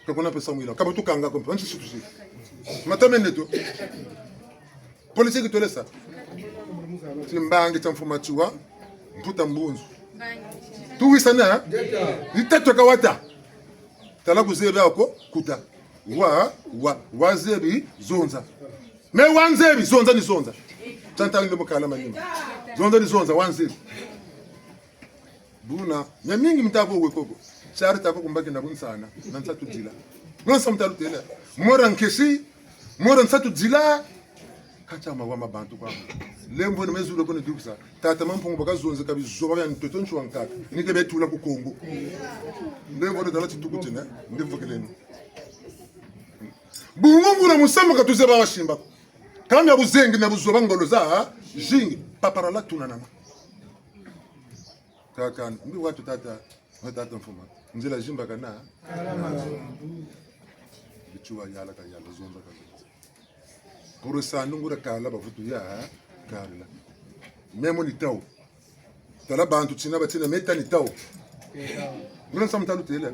Kakuna pesa mwila. Kaba tukanga ko, bantu situsi. Matame neto. Politique twele sa. Timbangi tia Mfumu Matsoua, Mputa Mbunzu. Tuwisane, hein? Ni tatu kawata. Tala kuzebi ako, kuta. Wa, wa, wazebi, zonza. Mais wanzebi, zonza ni zonza. Tia ntangu nde mukala manima. Zonza ni zonza, wanzebi. Buna, miamingi mita bo we koko. Tiari ta ko kumbaki na bunsana, na nsatu dila. Nonsa muta lutela. Mora nkesi, mora nsatu dila. Kata mawa ma bantu kwa. Lembo ni mezulu ko ni dukisa. Tata Mampungu baka zonze ka bizoba bia ntoto ntswa nkaka. Ni ke betula ku Kongo. Lembo ni tala tituku tina, ndi mvukeleni. Bungu nguria musamu ka tuzeba wasimba ko. Ka mia buzengi na buzoba ngolo za, ha? Zingi, paparala tunanana. Kaka, mbi watu tata, wa tata Mfuma. Nzila zimbakana. Bitsuwa yala ka yala, zonza ka zonza. Kuru sandu nguria kala bavutu ya, kala. Meno ni tau. Tala bantu tina batina meta ni tau. Nguria nsamu ta lutêla.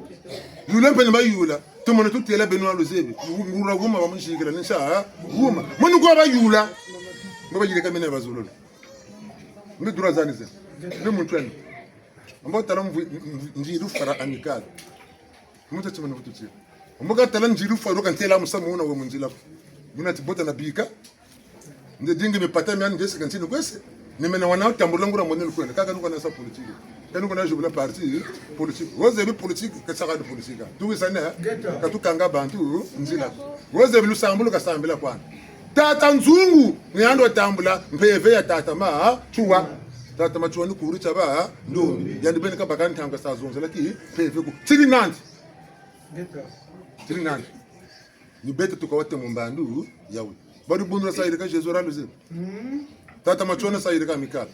Yula mpe ni bayula. Tumona tutêla beno lwa luzebi. Nguria wuma bamunzikila ni nsa, ha? Wuma. Munu kwa bayula. Ngo bayirika mena bazololo. Mbi dura zani ze. Mbi muntu eni. Mbo tala mvu-, mvu-, nzilu fara Amicale. Muntu tima na vutu tia. Mbo katala nzilu fara kantêla musamu wuna we mu nzila. Muna ti bota na bika. Nde dingi mipata miani nde sika ntinu kwese. Ni mena wana tambula nguria mwenelu kwenda. Kaka nuka na sa politique. Ka nuka na zibula parti politique. Wozebi politique, ka saka di politique. Tuwisane, ka tukanga bantu nzila. Wozebi lusambulu kasambila kwani. Tata Nzungu, ni yandi watambula mpeve ya tata Matsoua. Tata Matsoua ni kuri tiaba ndombi. Yandi beni kabaka ntangu kasa zonzela kimpeve ko. Tiri nandi. Tiri nandi. Ni beto tuka wate mu mbandu yawu. Bari bundula sa yirika Jésus ra luzebi. Tata Matsoua sa yirika Amicale.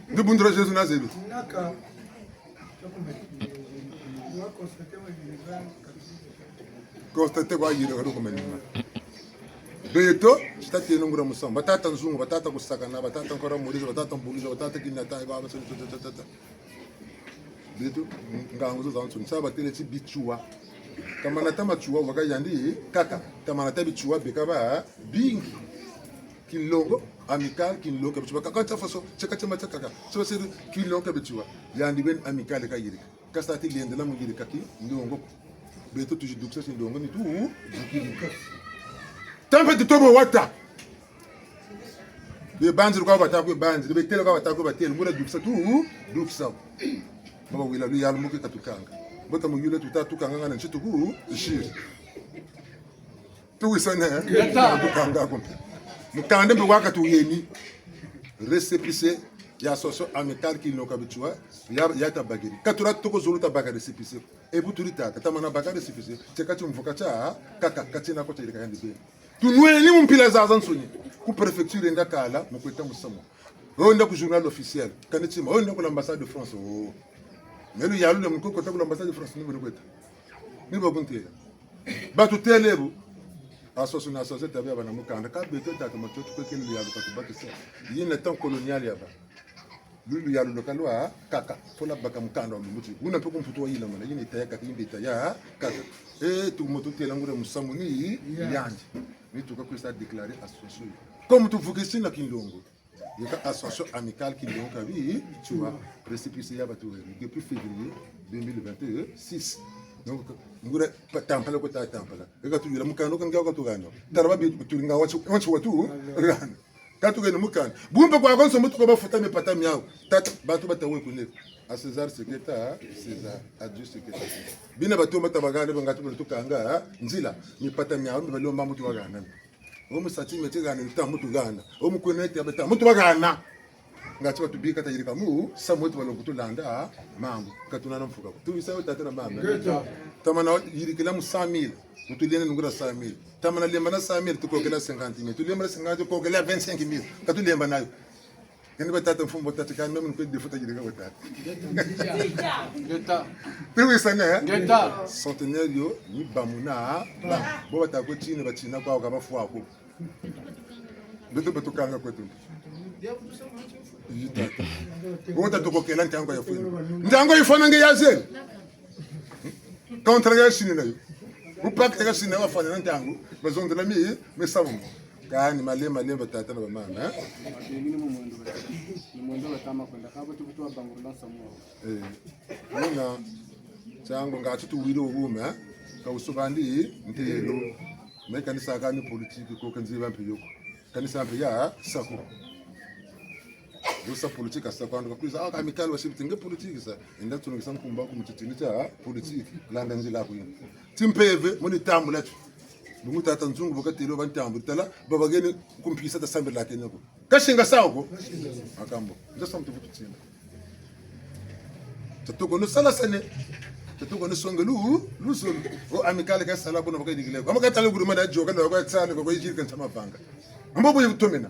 Ndi bundula Jésus nazebi. Constater kwa yirika document. Beto, ti tatêle nguria musamu. Ba tata Nzungu, ba tata Kusakana, ba tata Nkora Maurice, ba tata Mbuluza, ba tata Kinata, ba, ba, tata. Beto, ngangu zo zansoni, sa batêle ti Bitsoua. Tamana ta Matsoua, waka yandi, kaka. Tamana ta Bitsoua, beka babingi. Kinlongo, Amicale, Kinlongo, Bitsoua, kaka, ta faso, tieka tima tia kaka. So, c'est Kinlongo, Bitsoua. Yandi beni Amicale kayirika. Kasa ti lendela mu yirika Kinlongo. Beto tuzidukisa Kinlongo ni tu, dukiri. Tampe tutobo wata. Bebanziri kwa bata kwe banziri, betêle kwa bata kwe batêle, nguria dukisa tu, dukisa. Baba wila luyalu mu ke katukanga. Bota mu yule tuta tukanga ngana nsi tuku, ishiri. Tuwisane, eh? Ngeta. Tukanga ko. Mukanda mpe waka tuyeni. Récépissé ya association Amicale Kinlongo Bitsoua, ya, ya tabakiri. Ka tula tuko zolo tabaka récépissé. E bu tuli tata, tamana baka récépissé, tieka timvuka tia, kaka, katina ko tia yirika yandi beni. Tunweni mu mpila zazansoni. Ku préfecture nga kala, mu kweta musamu. Wenda ku journal officiel, kani tima, wenda ku l'ambassade de France, oh. Mais luyalu lwa mu kota ku l'ambassade de France, ni bu lu kweta. Ni bakuntêla. Batutêle bu. Association na association tabe ya bana mukanda. Ka beto tata Matsoua tukwekele luyalu katubakisa. Yina temps colonial yaba. Lulu ya lulu kalwa kaka, fola baka mukanda wa lumbu ti. Wuna mpe ku Mputu wayila mana, yini taya kaka, yini taya kaka. Eh, tumo tutêla nguria musamu ni yandi. Ni tuka kwesa déclarer association. Comme tuvukisi na Kinlongo. Yeka association Amicale Kinlongo ka Bitsoua, récépissé ya batuweni depuis février deux mille vingt-six. Donc, nguria pa tampala ko ta tampala. Eka tuyula mukanda ka ngia ka tugana. Tala ba bi turinga watu, watu watu. Gana. Ka tukeni mukanda. Bumpe kwa konso mutu ko bafuta mipata miawu. Tata, bantu bata we kune. À César ce qui est à César, à Dieu ce qui est à Dieu. Bina batomba tabagane, banga tubele tukanga, ha? Nzila, mipata miawu, mibale omba mutu wagana. Omu sati meti gana, nta mutu gana. Omu kwene ti abeta, mutu wagana. Ngati batubika tayirika mu, sa mutu balo kutulanda, ha? Mambu. Ka tuna na mfuka. Tuwisa yo tata na mama. Ngeta. Tamana yirikila mu cent mille. Mutulenda nungura cent mille. Tamana lemba na cent mille, tukokela cinquante mille. Tulemba na cinquante, tukokela vingt-cinq mille. Ka tulemba nayo. Kani ba tata Mfumba tata kani, même kwe defuta yirika ba tata. Ngeta. Tuwisane, eh? Ngeta. Centenaire yo, ni bamuna, ba. Bo bata kwe tina, batina kwa, ka bafwa ko. Beto batukanga kweto. Yi tata. Bo bata tukokela ntangu ya fwene. Ntangu ya fwene nge ya zele. Contrat ya signer nayo. Ou pacte ya signer wafwana na ntangu. Bazonzela mi, misamu. Kani malembe, malembe batata na bamama, eh? Ni mwendo batama kwenda. Kabo tukutu wa bangurula nsamu. Eh. Wuna, ntangu ngati tuwiri wume, eh? Ka wusobandi, ntelo. Me kanisa kani politique ko, ka nziba mpe yo ko. Kanisa mpe ya, sa ko. Yo sa politique sa kwandi kakwiza, ah, Amicale wasibi ti nge politique sa. Enda tunukisa nkumbu aku mu titini tia politique. Landa nzila aku yina. Ti mpeve, muni tambula tu. Bungu tata Nzungu bu katêle bantambula tala, babageni ku mpisa tasambila kena ko. Kasinga sa ko. Makambu. Nza sa mutu vutu tina. Tatuka no sala sane. Tatuka no songa lu, luzolo. O Amicale ka sala kuna baka yirikila. Kama katala guru mada jo, kala kwa tsale, kwa yirika ntama vanga. Mbo bu yitomena.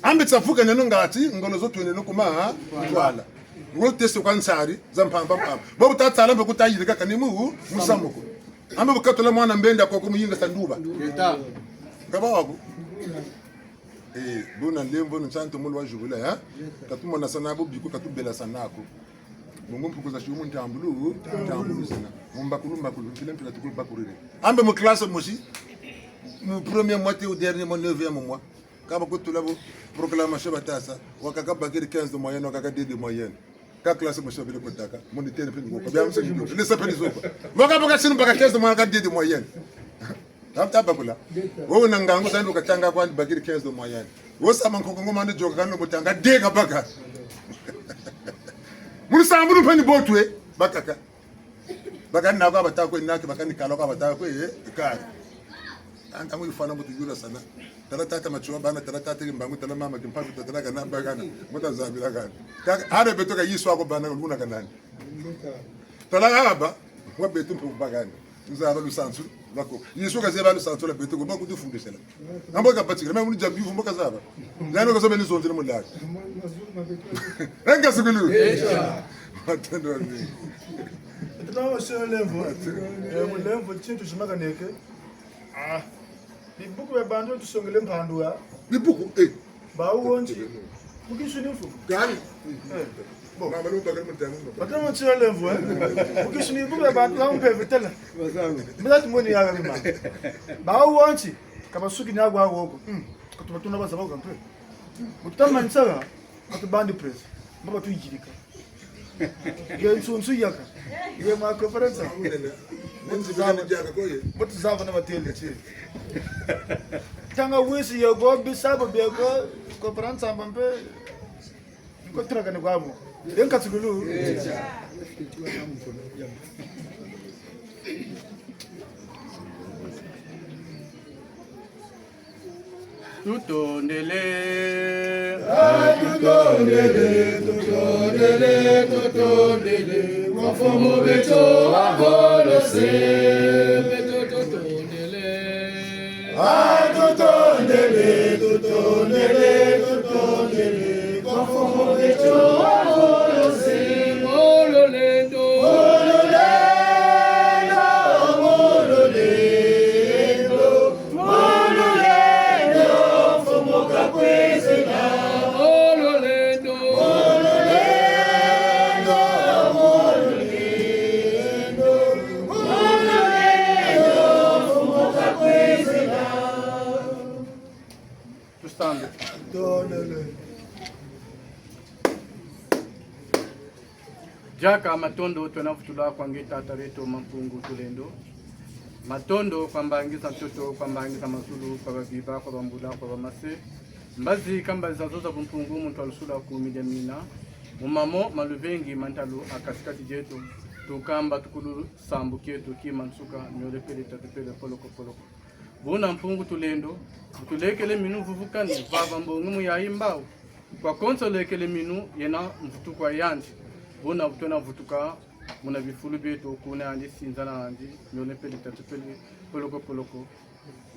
Ambe tsafuka neno ngati, ngolo zo tweneno kuma, twala. Wo tese kwa nsari, za mpamba mpamba. Bo bu tatsala mbe kutayirika kani mu, musamu ko. Ambe bu katula mwana mbenda kwa kumuyinga sa nduba. Ngeta. Ngaba waku. Eh, buna lemvo ni nsantu mulu wa jubula, eh? Katumonasana bo biku, katubelasana ko. Mungu mpuku za shiumu ntambulu, ntambulu zina. Mu mbakulu, mbakulu, mpila, mpila tukulu bakurire. Ambe mu classe mosi, mu premier mois te au dernier mois, neuvième mois. Kaba kutula bo proclamation batasa, wakaka bakiri quinze de moyenne, wakaka deux de moyenne. Ka classe mosi bile kotaka, moniteur pe ni ko. Bia mse ni ko. Lesa pe ni zo ko. Waka baka sinu baka quinze de moyenne, wakaka deux de moyenne. Tata bakula. Wo na ngangu sa ndo katanga kwa bakiri quinze de moyenne. Wo sa mankoko ngoma ndo joka kano butanga deux kabaka. Mu lusambulu mpe ni bo twe, bakaka. Bakani nako abatakwe naki, bakani kalo ko abatakwe, eh, kari. Anta mu yifwana mutu yula sana. Tala tata Matsoua bana, tala tata Kimbangu, tala mama Kimpa Vita, tala kana bakana. Muta zabila kana. Kaka, hare beto ka Yezu ako bana, luna kanani. Tala haba, wa beto mpe bakana. Nzaba lusansu lwako. Yezu kazaba lusansu lwa beto ko, mbo kutufundisela. Ambo kapatikila, meno muni diambu yuvu mbo kazaba. Nani kazaba ni zonzele mulari. Enga sikulu. Matondo ni. Tuna wa sio lemvo. Eh, mu lemvo, tintu simakaneke. Ah. Bibuku bia bantu tusongele mpandu ya. Bibuku, eh. Bawu wonti. Mukisuni mfumu. Gani? Eh. Bon. Mama lo bakari mu ntangu. Batama ntira lemvo, eh. Mukisuni bibuku bia bantu la mpeve tala. Bazangu. Mbila tumoni ya gari ma. Bawu wonti. Kaba suki ni agwa woko. Hmm. Katuba tuna bazaba kampe. Mutama nsara. Katu bandi presse. Mba batuyirika. Ye nsunsu yaka. Ye ma conference. Mbo tuzaba na batele ti. Tanga wisi yako, bisabo biako, conference amba mpe. Nko trakane kwa bo. Ye nkatululu. Tutondele. Ah, tutondele, tutondele, tutondele. Kwa mfumu beto wa bolo se. Tutondele. Ah, tutondele, tutondele, tutondele. Kwa mfumu beto wa bolo se. Mololendo. Mololendo, mololendo. Mololendo, mfumu kakwizila. Mololendo. Mololendo, mololendo. Mololendo, mfumu kakwizila. Tusambe. Tondele. Diaka matondo twena vutula kwa nge tata dieto Mampungu Tulendo. Matondo kwa mbangi za ntoto, kwa mbangi za mazulu, kwa babiba, kwa bambula, kwa bamase. Mbazi ka mbazi zazo za bumpungu muntu wa lusula kumi dia mina. Mu mamo ma luvengi ma ntalu a kati-kati dieto, tukamba tukulu sambu kieto kima nsuka, miole pele tatu pele poloko poloko. Buna Mpungu Tulendo, wutulekele minu vuvukani, vava mbongi mu yayi mbawu. Kwa konso lekele minu yena mvutukwa yandi. Buna wutwena vutuka muna bifulu bieto kuna yandi sinzana yandi, miole pele tatu pele, poloko poloko.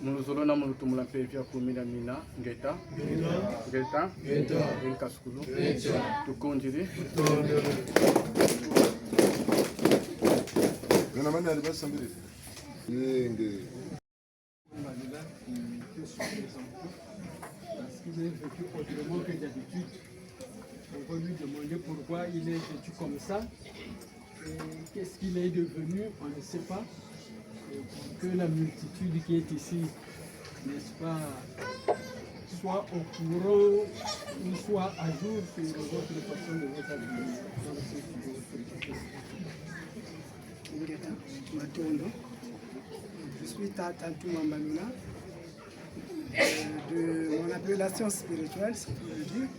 Mu luzolo na mu lutumu lwa mpeve ya kumi na mina, ngeta. Ngeta. Ngeta. Nkasukulu. Ngeta. Tukundidi. Ngeta. Ngeta. Yenge. Malila qui était sur les emplois, parce qu'il est vêtu autrement que d'habitude. On va lui demander pourquoi il est vêtu comme ça. Et qu'est-ce qu'il est devenu, on ne sait pas. Et pour que la multitude qui est ici, n'est-ce pas, soit au courant ou soit à jour sur votre façon de vous habiller. Donc, c'est toujours. Ingeta, matondo. Je suis Tata Ntumwa Mbalula. Euh, de mon appellation spirituelle, si je peux le dire,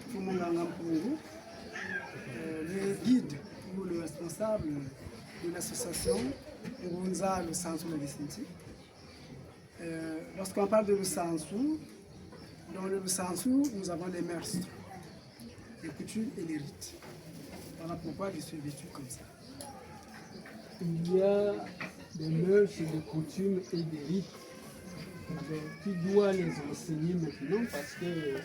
Mfumu Nganga Mpungu, euh, le guide ou le responsable de l'association Ngunza Lusansu lwa Kisinti. Euh, lorsqu'on parle de Lusansu, dans le Lusansu, nous avons les mœurs, les coutumes et les rites. Voilà pourquoi je suis vêtu comme ça. Il y a des mœurs, des coutumes et des rites. Alors, qui doit les enseigner maintenant, parce que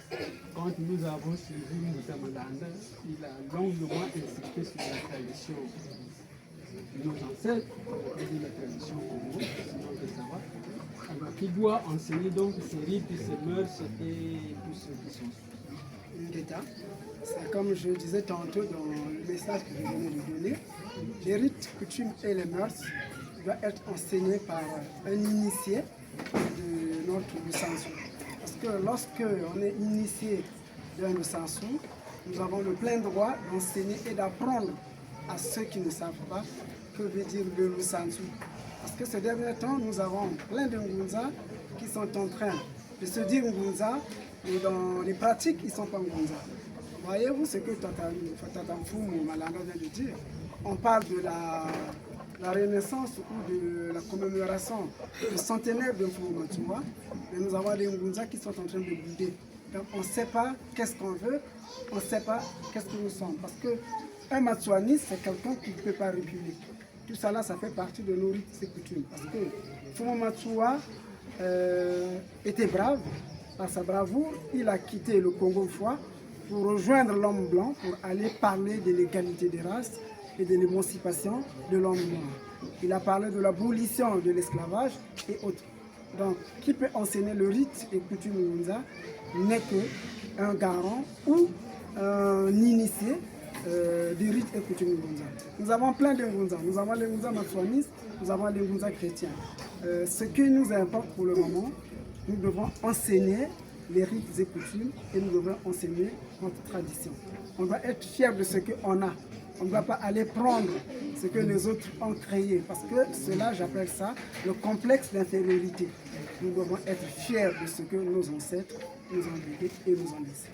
quand nous avons suivi Mbuta Malanda, il a longuement insisté sur la tradition de nos ancêtres, on appelle la tradition Kongo, sinon que ça va. Alors, qui doit enseigner donc ces rites, ces mœurs et tout ce qui sont. Ingeta, c'est comme je disais tantôt dans le message que je venais de donner, les rites, coutumes et les mœurs doivent être enseignés par un initié de notre Lusansu. Parce que lorsque on est initié d'un Lusansu, nous avons le plein droit d'enseigner et d'apprendre à ceux qui ne savent pas que veut dire le Lusansu. Parce que ces derniers temps, nous avons plein de Ngunza qui sont en train de se dire Ngunza, mais dans les pratiques, ils sont pas Ngunza. Voyez-vous ce que Tata, Tata Mfumu Malanda vient de dire ? On parle de la, la renaissance ou de la commémoration du centenaire de Mfumu Matsoua, mais nous avons des Ngunza qui sont en train de bouder. Donc on ne sait pas qu'est-ce qu'on veut, on ne sait pas qu'est-ce que nous sommes. Parce que un Matsouaniste, c'est quelqu'un qui ne peut pas reculer. Tout ça là, ça fait partie de nos rites et coutumes. Parce que Mfumu Matsoua, euh, était brave. Par sa bravoure, il a quitté le Kongo Mfwa pour rejoindre l'homme blanc, pour aller parler de l'égalité des races et de l'émancipation de l'homme noir. Il a parlé de l'abolition de l'esclavage et autres. Donc, qui peut enseigner le rite et coutume Ngunza n'est que un garant ou un initié, euh, des rites et coutumes Ngunza. Nous avons plein de Ngunza. Nous avons les Ngunza matsouanistes, nous avons les Ngunza chrétiens. Euh, ce qui nous importe pour le moment, nous devons enseigner les rites et coutumes et nous devons enseigner notre tradition. On doit être fier de ce qu'on a. On ne doit pas aller prendre ce que les autres ont créé, parce que cela, j'appelle ça le complexe d'infériorité. Nous devons être fiers de ce que nos ancêtres nous ont légué et nous ont laissé.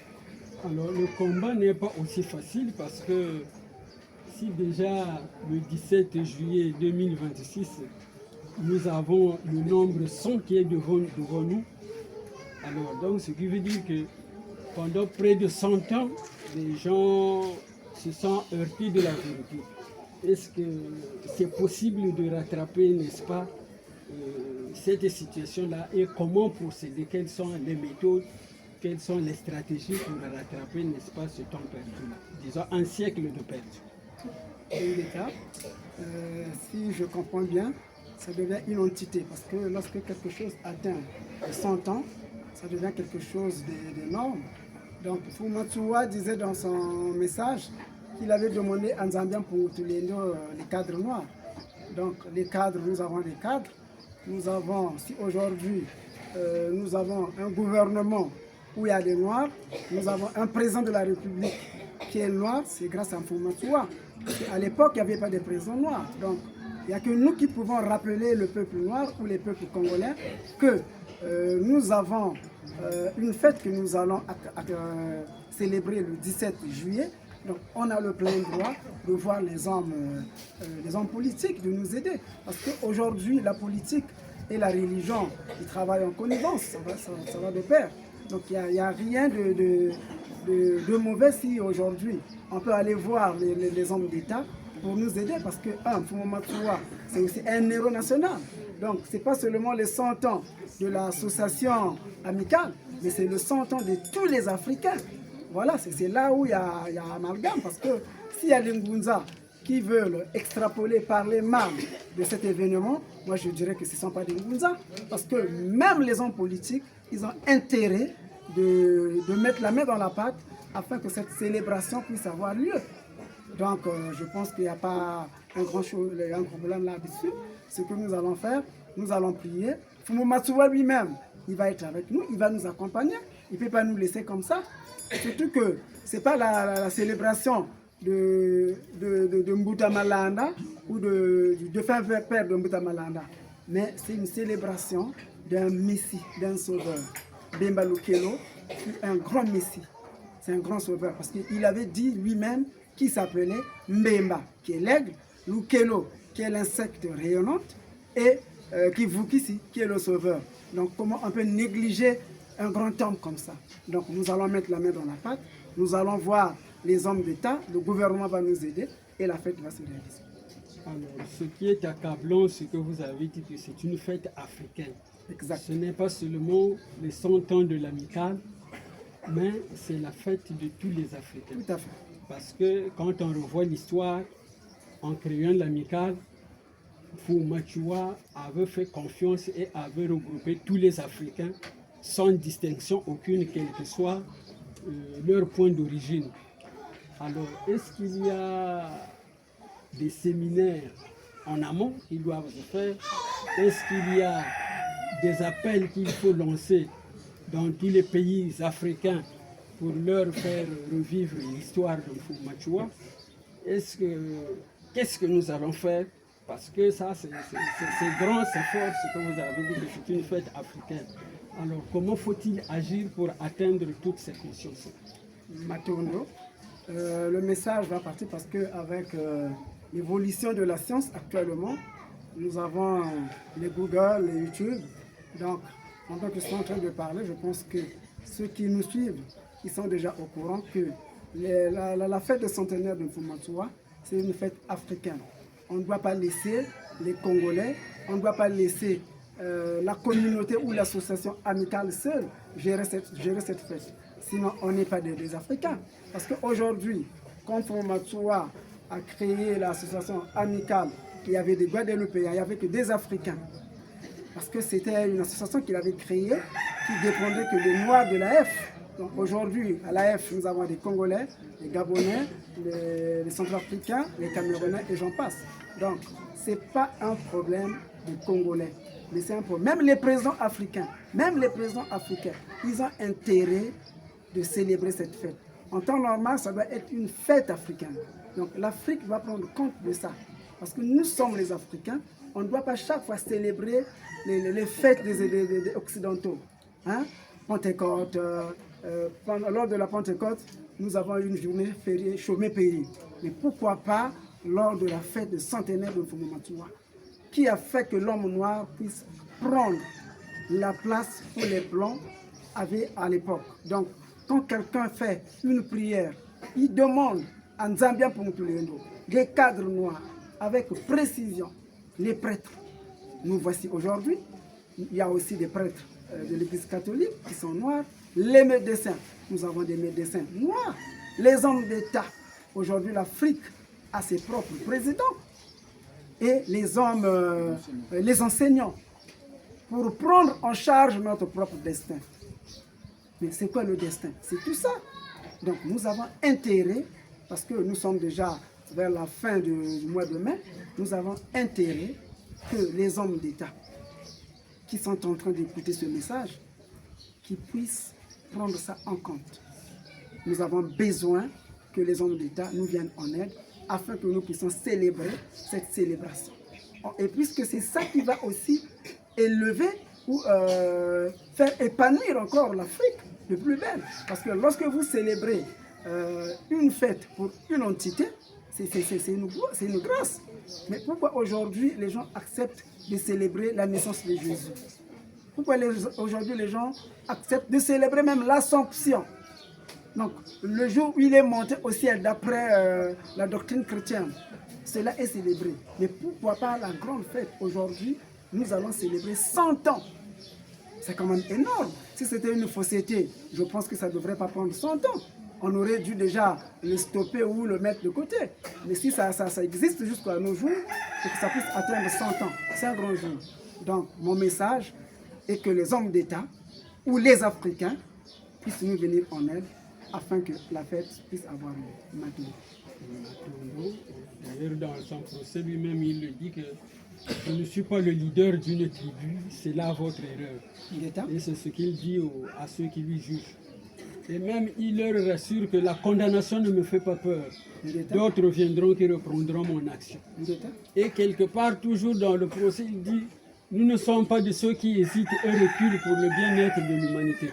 Alors, le combat n'est pas aussi facile parce que si déjà le dix-sept juillet deux mille vingt-six, nous avons le nombre cent qui est devant, devant nous, alors, donc, ce qui veut dire que pendant près de cent ans, les gens se sont heurtés de la vérité. Est-ce que c'est possible de rattraper, n'est-ce pas, euh, cette situation-là et comment procéder ? Quelles sont les méthodes, quelles sont les stratégies pour rattraper, n'est-ce pas, ce temps perdu-là ? Disons un siècle de perdu. Ingeta, euh, si je comprends bien, ça devient une entité. Parce que lorsque quelque chose atteint cent ans, ça devient quelque chose de- d'énorme. Donc, Mfumu Matsoua disait dans son message qu'il avait demandé à Nzambi a Mpungu Tulendo, euh, les cadres noirs. Donc, les cadres, nous avons des cadres. Nous avons, si aujourd'hui, euh, nous avons un gouvernement où il y a des Noirs, nous avons un président de la République qui est noir, c'est grâce à Mfumu Matsoua. Parce qu'à l'époque, il n'y avait pas de président noir. Donc, il n'y a que nous qui pouvons rappeler le peuple noir ou les peuples congolais que, euh, nous avons, euh, une fête que nous allons ac- ac- euh, célébrer le dix-sept juillet. Donc, on a le plein droit de voir les hommes, euh, euh, les hommes politiques de nous aider. Parce qu'aujourd'hui, la politique et la religion, ils travaillent en connivence, ça va, ça- ça va de pair. Donc, il n'y a, il y a rien de, de- de- de mauvais si aujourd'hui, on peut aller voir les, les- les hommes d'État pour nous aider. Parce que, un, Mfumu Matsoua, c'est aussi un héros national. Donc, c'est pas seulement les cent ans de l'association amicale, mais c'est le cent ans de tous les Africains. Voilà, c'est c'est là où il y a, il y a amalgame, parce que s'il y a des Ngunza qui veulent extrapoler, parler mal de cet événement, moi je dirais que ce ne sont pas des Ngunza, parce que même les hommes politiques, ils ont intérêt de, de mettre la main dans la pâte afin que cette célébration puisse avoir lieu. Donc, euh, je pense qu'il n'y a pas un grand chose, un problème là-dessus. Ce que nous allons faire, nous allons prier. Mfumu Matsoua lui-même, il va être avec nous, il va nous accompagner. Il ne peut pas nous laisser comme ça. Surtout que c'est pas la, la- la célébration de, de, de- de Mbuta Malanda ou de, du défunt père de Mbuta Malanda, mais c'est une célébration d'un Messie, d'un sauveur. Mbemba Lukelo fut un grand Messie. C'est un grand sauveur parce qu'il avait dit lui-même qu'il s'appelait Mbemba, qui est l'aigle, Lukelo, qui est l'insecte rayonnant, et, euh, Kivukisi, qui est le sauveur. Donc comment on peut négliger un grand homme comme ça ? Donc nous allons mettre la main dans la pâte, nous allons voir les hommes d'État, le gouvernement va nous aider et la fête va se réaliser. Alors, ce qui est accablant, c'est que vous avez dit que c'est une fête africaine. Exact. Ce n'est pas seulement les cent ans de l'Amicale, mais c'est la fête de tous les Africains. Tout à fait. Parce que quand on revoit l'histoire, en créant l'Amicale, Mfumu Matsoua avait fait confiance et avait regroupé tous les Africains sans distinction aucune, quelle que soit, euh, leur point d'origine. Alors, est-ce qu'il y a des séminaires en amont qui doivent se faire? Est-ce qu'il y a des appels qu'il faut lancer dans tous les pays africains pour leur faire revivre l'histoire de Mfumu Matsoua? Est-ce que, qu'est-ce que nous allons faire? Parce que ça, c'est, c'est, c'est, c'est grand, c'est fort, ce que vous avez dit, que c'est une fête africaine. Alors, comment faut-il agir pour atteindre toutes ces consciences? Matondo. Euh, le message va partir parce que avec, euh, l'évolution de la science actuellement, nous avons, euh, les Google, les YouTube. Donc, pendant qu'ils sont en train de parler, je pense que ceux qui nous suivent, ils sont déjà au courant que les, la, la, la fête de centenaire de Mfumu Matsoua, c'est une fête africaine. On ne doit pas laisser les Congolais, on ne doit pas laisser, euh, la communauté ou l'association Amicale seule gérer cette, gérer cette fête. Sinon, on n'est pas des, des Africains. Parce qu'aujourd'hui, quand Mfumu Matsoua a créé l'association Amicale, il y avait des Guadeloupéens, il n'y avait que des Africains. Parce que c'était une association qu'il avait créée qui dépendait que des Noirs de l'A F. Donc aujourd'hui, à l'A F, nous avons des Congolais, les Gabonais, les, les Centrafricains, les Camerounais et j'en passe. Donc, c'est pas un problème de Congolais, mais c'est un problème. Même les présidents africains, même les présidents africains, ils ont intérêt de célébrer cette fête. En temps normal, ça doit être une fête africaine. Donc l'Afrique doit prendre compte de ça. Parce que nous sommes les Africains, on ne doit pas chaque fois célébrer les, les, les fêtes des, des, des, des Occidentaux. Hein? Pentecôte, euh, euh, pendant, lors de la Pentecôte, nous avons une journée fériée, chômée payée. Mais pourquoi pas lors de la fête de centenaire de Mfumu Matsoua, qui a fait que l'homme noir puisse prendre la place que les blancs avaient à l'époque. Donc, quand quelqu'un fait une prière, il demande à Nzambi a Mpungu Tulendo, les cadres noirs, avec précision, les prêtres. Nous voici aujourd'hui. Il y a aussi des prêtres, euh, de l'Église catholique qui sont noirs. Les médecins, nous avons des médecins noirs. Les hommes d'État, aujourd'hui l'Afrique a ses propres présidents. Et les hommes, euh, les enseignants, pour prendre en charge notre propre destin. Mais c'est quoi le destin? C'est tout ça. Donc nous avons intérêt, parce que nous sommes déjà vers la fin de, du mois de mai, nous avons intérêt que les hommes d'État qui sont en train d'écouter ce message, qui puissent prendre ça en compte. Nous avons besoin que les hommes d'État nous viennent en aide afin que nous puissions célébrer cette célébration. Et puisque c'est ça qui va aussi élever ou, euh, faire épanouir encore l'Afrique de plus belle. Parce que lorsque vous célébrez, euh, une fête pour une entité, c'est, c'est, c'est, c'est une gro-, c'est une grâce. Mais pourquoi aujourd'hui les gens acceptent de célébrer la naissance de Jésus? Pourquoi les, aujourd'hui les gens acceptent de célébrer même l'Assomption? Donc, le jour où il est monté au ciel, d'après, euh, la doctrine chrétienne, cela est célébré. Mais pourquoi pas la grande fête aujourd'hui? Nous allons célébrer cent ans. C'est quand même énorme. Si c'était une fausseté, je pense que ça ne devrait pas prendre cent ans. On aurait dû déjà le stopper ou le mettre de côté. Mais si ça, ça, ça existe jusqu'à nos jours, et que ça puisse atteindre cent ans, c'est un grand jour. Donc, mon message est que les hommes d'État ou les Africains puissent nous venir en aide afin que la fête puisse avoir lieu. Matondo. Matondo. D'ailleurs, dans son procès, lui-même, il le dit que je ne suis pas le leader d'une tribu, c'est là votre erreur. Ingeta. Et c'est ce qu'il dit au, à ceux qui lui jugent. Et même, il leur rassure que la condamnation ne me fait pas peur. Ingeta. D'autres viendront qui reprendront mon action. Ingeta. Et quelque part, toujours dans le procès, il dit, nous ne sommes pas de ceux qui hésitent et reculent pour le bien-être de l'humanité,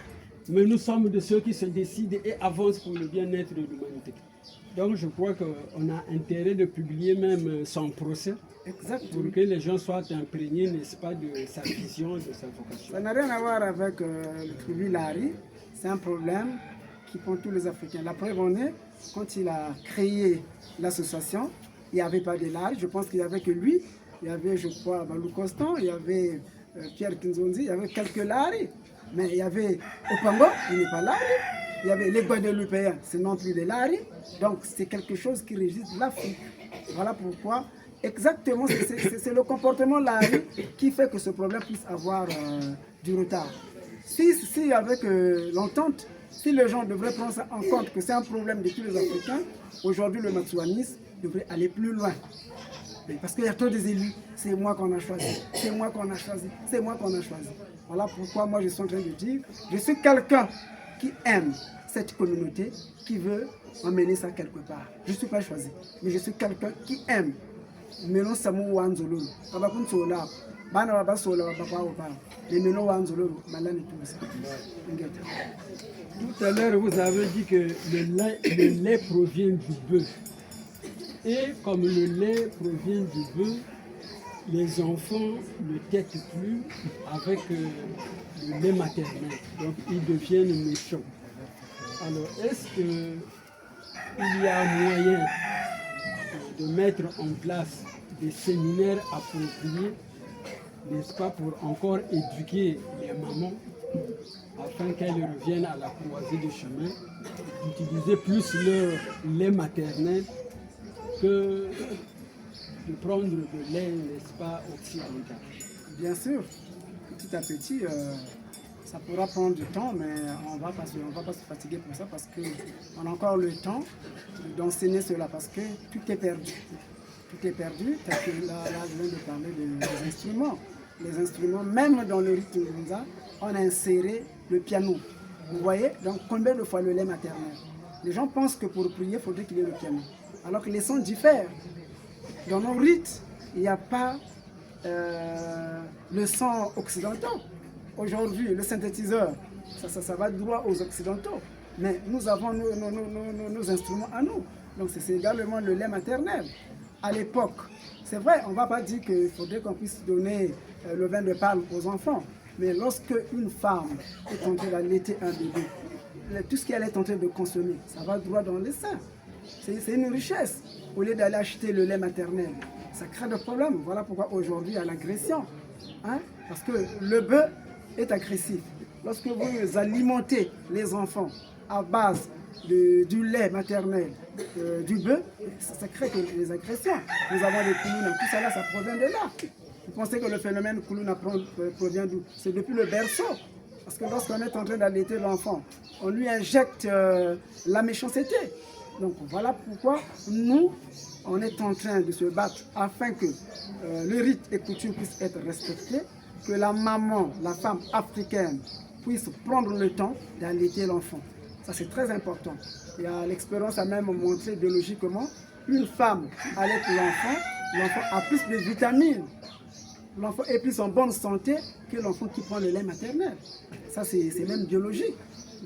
mais nous sommes de ceux qui se décident et avancent pour le bien-être de l'humanité. Donc je crois qu'on a intérêt de publier même, euh, son procès. Exactement. Pour que les gens soient imprégnés, n'est-ce pas, de sa vision, de sa vocation. Ça n'a rien à voir avec, euh, le tribu Lari. C'est un problème qui prend tous les Africains. La preuve en est, quand il a créé l'association, il n'y avait pas de Lari. Je pense qu'il n'y avait que lui. Il y avait, je crois, Balou Constant, il y avait, euh, Pierre Kinzonzi, il y avait quelques Lari. Mais il y avait Opango, il n'est pas Lari. Il y avait les Guadeloupéens, c'est non plus des Lari. Donc c'est quelque chose qui régit l'Afrique. Voilà pourquoi, exactement, c'est- c'est c'est- c'est le comportement Lari qui fait que ce problème puisse avoir euh, du retard. Si, si avec euh, l'entente, si les gens devraient prendre ça en compte, que c'est un problème de tous les Africains, aujourd'hui le Matsouanisme devrait aller plus loin. Mais parce qu'il y a trop des élus, c'est moi qu'on a choisi, c'est moi qu'on a choisi, c'est moi qu'on a choisi. Voilà pourquoi moi je suis en train de dire, je suis quelqu'un qui aime cette communauté, qui veut emmener ça quelque part. Je ne suis pas choisi, mais je suis quelqu'un qui aime. Meno samu wa nzololo. Ka ba kunsola. Bana ba basola ba bakwawu ba. Mais meno wa nzololo, malani tusa. Ingeta. Tout à l'heure, vous avez dit que le lait, le lait provient du bœuf. Et comme le lait provient du bœuf, les enfants ne tètent plus avec euh, le lait maternel. Donc, ils deviennent méchants. Alors, est-ce que il y a moyen de mettre en place des séminaires appropriés, n'est-ce pas, pour encore éduquer les mamans afin qu'elles reviennent à la croisée des chemins, d'utiliser plus leur lait maternel que de prendre de lait, n'est-ce pas, occidental. Bien sûr, petit à petit, euh, ça pourra prendre du temps, mais on va pas, se- on va pas se fatiguer pour ça parce qu'on a encore le temps d'enseigner cela parce que tout est perdu. Tout est perdu, parce que là, là, je viens de parler de- des instruments. Les instruments, même dans le rite Ngunza, on a inséré le piano. Vous voyez, donc combien de fois le lait maternel? Les gens pensent que pour prier, il faudrait qu'il y ait le piano. Alors que les sons diffèrent. Dans nos rites, il n'y a pas euh, le son occidental. Aujourd'hui, le synthétiseur, ça, ça, ça va droit aux occidentaux. Mais nous avons nos, nos- nos- nos- nos- nos instruments à nous. Donc c'est c'est également le lait maternel. À l'époque, c'est vrai, on ne va pas dire qu'il faudrait qu'on puisse donner euh, le vin de palme aux enfants. Mais lorsque une femme est en train d'allaiter un bébé, le- tout ce qu'elle est en train de consommer, ça va droit dans le sein. C'est c'est une richesse. Au lieu d'aller acheter le lait maternel, ça crée des problèmes. Voilà pourquoi aujourd'hui il y a l'agression. Hein? Parce que le bœuf est agressif. Lorsque vous alimentez les enfants à base de- du lait maternel, euh, du bœuf, ça, ça crée que les agressions. Nous avons des kuluna, tout ça là, ça provient de là. Vous pensez que le phénomène kuluna pro- euh, provient d'où? C'est depuis le berceau. Parce que lorsqu'on est en train d'allaiter l'enfant, on lui injecte euh, la méchanceté. Donc voilà pourquoi nous, on est en train de se battre afin que euh, le rite et coutume puisse être respecté, que la maman, la femme africaine, puisse prendre le temps d'allaiter l'enfant. Ça, c'est très important. Et euh, l'expérience a même montré biologiquement, une femme qui allaite l'enfant, l'enfant a plus de vitamines, l'enfant est plus en bonne santé que l'enfant qui prend le lait maternel. Ça, c'est c'est même biologique.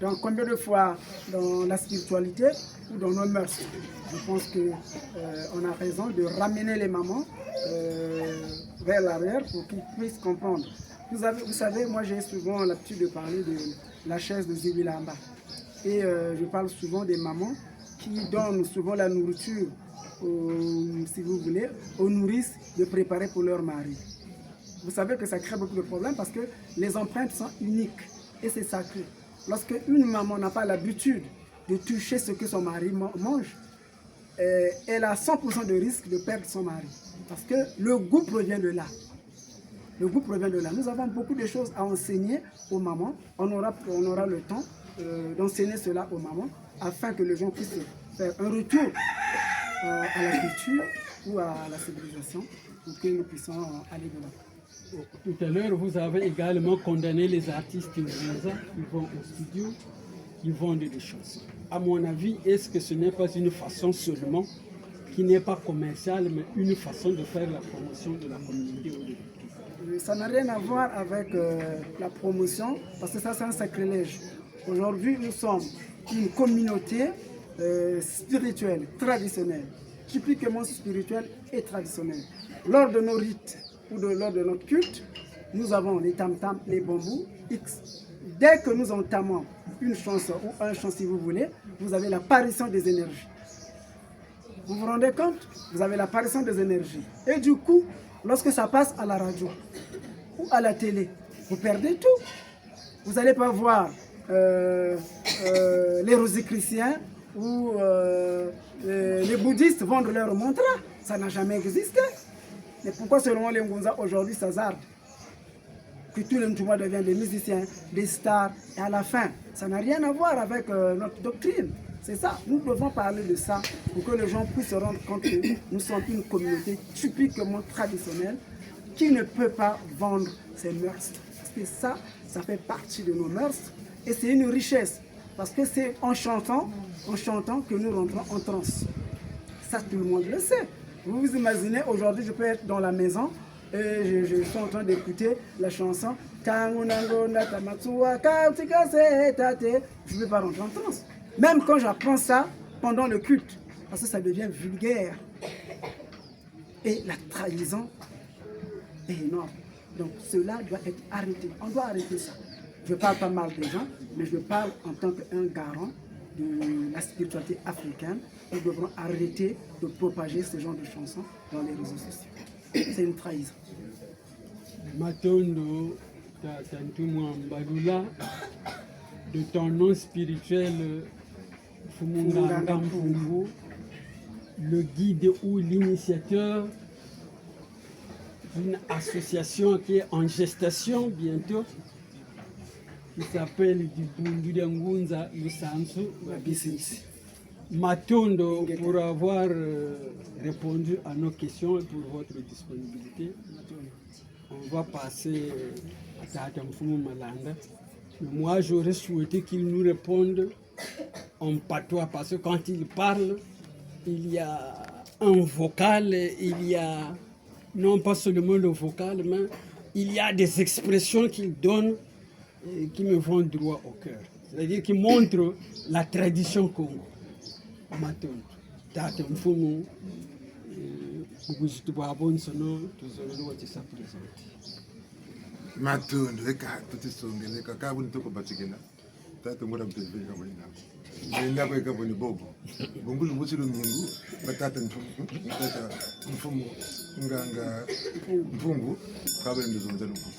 Donc, combien de fois dans la spiritualité ou dans nos mœurs, je pense que euh, on a raison de ramener les mamans euh, vers l'arrière pour qu'ils puissent comprendre. Vous, avez- vous savez, moi j'ai souvent l'habitude de parler de la chaise de Zibilamba. Et euh, je parle souvent des mamans qui donnent souvent la nourriture, aux- si vous voulez, aux nourrices de préparer pour leur mari. Vous savez que ça crée beaucoup de problèmes parce que les empreintes sont uniques et c'est sacré. Lorsque une maman n'a pas l'habitude de toucher ce que son mari man- mange, euh, elle a cent pour cent de risque de perdre son mari. Parce que le goût provient de là. Le goût provient de là. Nous avons beaucoup de choses à enseigner aux mamans. On aura, on aura le temps euh, d'enseigner cela aux mamans afin que les gens puissent faire un retour euh, à la culture ou à la civilisation pour que nous puissions aller de l'avant. Tout à l'heure, vous avez également condamné les artistes ngunza qui vont au studio, qui vendent des chansons. À mon avis, est-ce que ce n'est pas une façon seulement qui n'est pas commerciale, mais une façon de faire la promotion de la communauté ou de la culture ? Euh, Ça n'a rien à voir avec euh, la promotion, parce que ça c'est un sacrilège. Aujourd'hui, nous sommes une communauté euh, spirituelle, traditionnelle, typiquement spirituelle et traditionnelle. Lors de nos rites ou de, lors de notre culte, nous avons les tam-tam, les bambous, X. Dès que nous entamons une chanson ou un chant, si vous voulez, vous avez l'apparition des énergies. Vous vous rendez compte ? Vous avez l'apparition des énergies. Et du coup, lorsque ça passe à la radio, ou à la télé, vous perdez tout. Vous n'allez pas voir euh, euh, les rosicruciens ou euh, euh, les bouddhistes vendre leur mantra. Ça n'a jamais existé. Mais pourquoi seulement les Ngunza aujourd'hui s'hazardent que tous les Ntumwa deviennent des musiciens, des stars, et à la fin, ça n'a rien à voir avec euh, notre doctrine. C'est ça, nous devons parler de ça pour que les gens puissent se rendre compte que nous sommes une communauté typiquement traditionnelle qui ne peut pas vendre ses mœurs. Parce que ça, ça fait partie de nos mœurs et c'est une richesse. Parce que c'est en chantant, en chantant que nous rentrons en transe. Ça, tout le monde le sait. Vous vous imaginez, aujourd'hui, je peux être dans la maison et je, je suis en train d'écouter la chanson Tangu nango nata matsuwa kautika se tate. Je ne peux pas rentrer en transe. Même quand j'apprends ça pendant le culte, parce que ça devient vulgaire. Et la trahison est énorme. Donc cela doit être arrêté. On doit arrêter ça. Je ne parle pas mal des gens, mais je parle en tant qu'un garant de la spiritualité africaine. Nous devrons arrêter de propager ce genre de chansons dans les réseaux sociaux. C'est une trahison. Matondo, tata Ntumwa Mbalula, de ton nom spirituel, Mfumu Nganga Mpungu, le guide ou l'initiateur d'une association qui est en gestation bientôt, qui s'appelle Dibundu dia Ngunza Lusansu wa Bisinsi. Matondo pour avoir euh, répondu à nos questions et pour votre disponibilité. On va passer euh, à Tata Mfumu Malanda. Mais moi, j'aurais souhaité qu'il nous réponde en patois, parce que quand il parle, il y a un vocal, il y a non pas seulement le vocal, mais il y a des expressions qu'il donne euh, qui me vont droit au cœur. C'est-à-dire qui montrent la tradition Kongo. Matondo. Tata Mfumu, euh, bukuzitu bwabonsono, tuzololo wa ti sa présenter. Matondo, eka, tutisongele, eka, kabu ni toko batikela. Tata ngora mpeve ka bwena. Nenda kwa eka boni bobo. Bungu lumbu ti lumingu, ba tata Mfumu, tata Mfumu, Nganga Mpungu, kabwe ndizonza lumbu.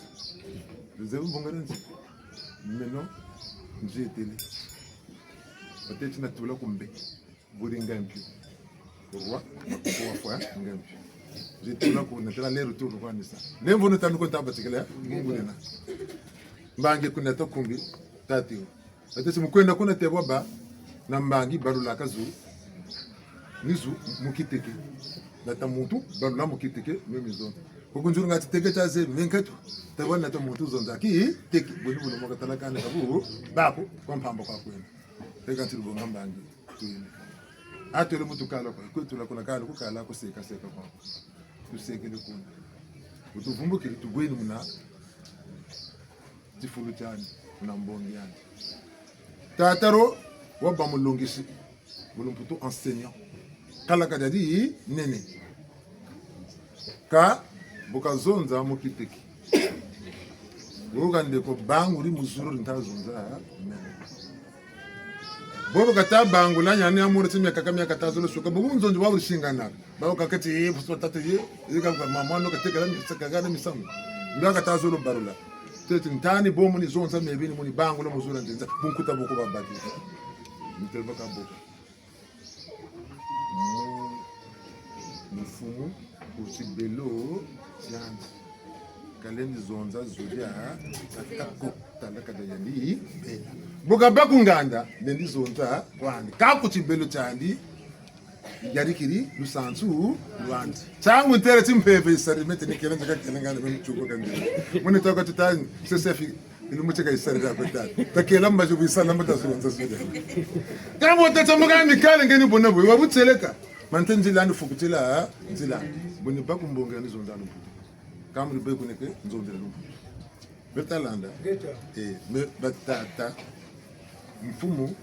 Luzebu mbonga nzi. Meno, nzi etele. Bateti na tula kumbe. Buri nga mpio. Roi, makuku wa fwa, nga mpio. Nzi tula kuna, tala lero tulu kwa nisa. Lemvo no tanu ko tabatikela, mungu nina. Mbangi kuna to kumbi, tati. Ate si mukwenda kuna tebwa ba, na mbangi balulaka zu, ni zu mu kiteke. Nata muntu, balula mu kiteke, me mizonza. Kukunzuru nga titeke tia ze, me nkatu, tebwa nata muntu zonza, ki teke, buni buni mwaka talakane kabu, bako, kwa mpamba kwa kwenda. Teka nti lubonga mbangi, twende. Atwele mu tukala kwa, kwe tula kuna kala, kukala, kuseka, seka kwa. Tusekele kuna. Utuvumbukile, tubweni muna, tifulu tiandi, muna mbongi yandi. Tata Ro, wabâ mulongisi, mu lumputu enseignant. Kala ka diadi nene. Kâ, bu kazonza mu kiteke. Boka ndeko banguri mu zulu nta zonza nene. Bobo kata bangula nyani amuri ti miakaka miakaka tazolo suka. Bobo nzonzi wa urisingana. Bawo kaketi ye, pusu tatu ye, ye ka kwa mama no katekela misaka gana misamu. Ndio kata zolo barula. Teti ntani bo muni zonza mebi ni muni bangula mu zulu nzenza. Bunkuta boko babaki. Mutele baka boko. Mu, mfumu, ku tibelo tiandi. Kalendi zonza zu dia, kakako, tala ka dia yandi, bela. Bu kabâ ku nganda, lendi zonza, kwandi. Kâ ku tibelo tiandi, yadikiri, lusansu, lwandi. Ntiangu ntele ti mpeve yisari, mete ni kele nzaka kele ngana, mene tsuko kandi. Mune toko titani, sesefi, Ilumbu ti ka yisarila ko tata. Takela mbazi bu yisala mba tazonza zole. Kâ bu tata mukani kale ngeni bona bu, wa butieleka. Mante nzila ni fukutila, nzila. Buni baku mbongi ni zonza lumputu. Kâ muni beku neke, nzonzela lumputu. Beta landa. Eh, me batata. Mfumu,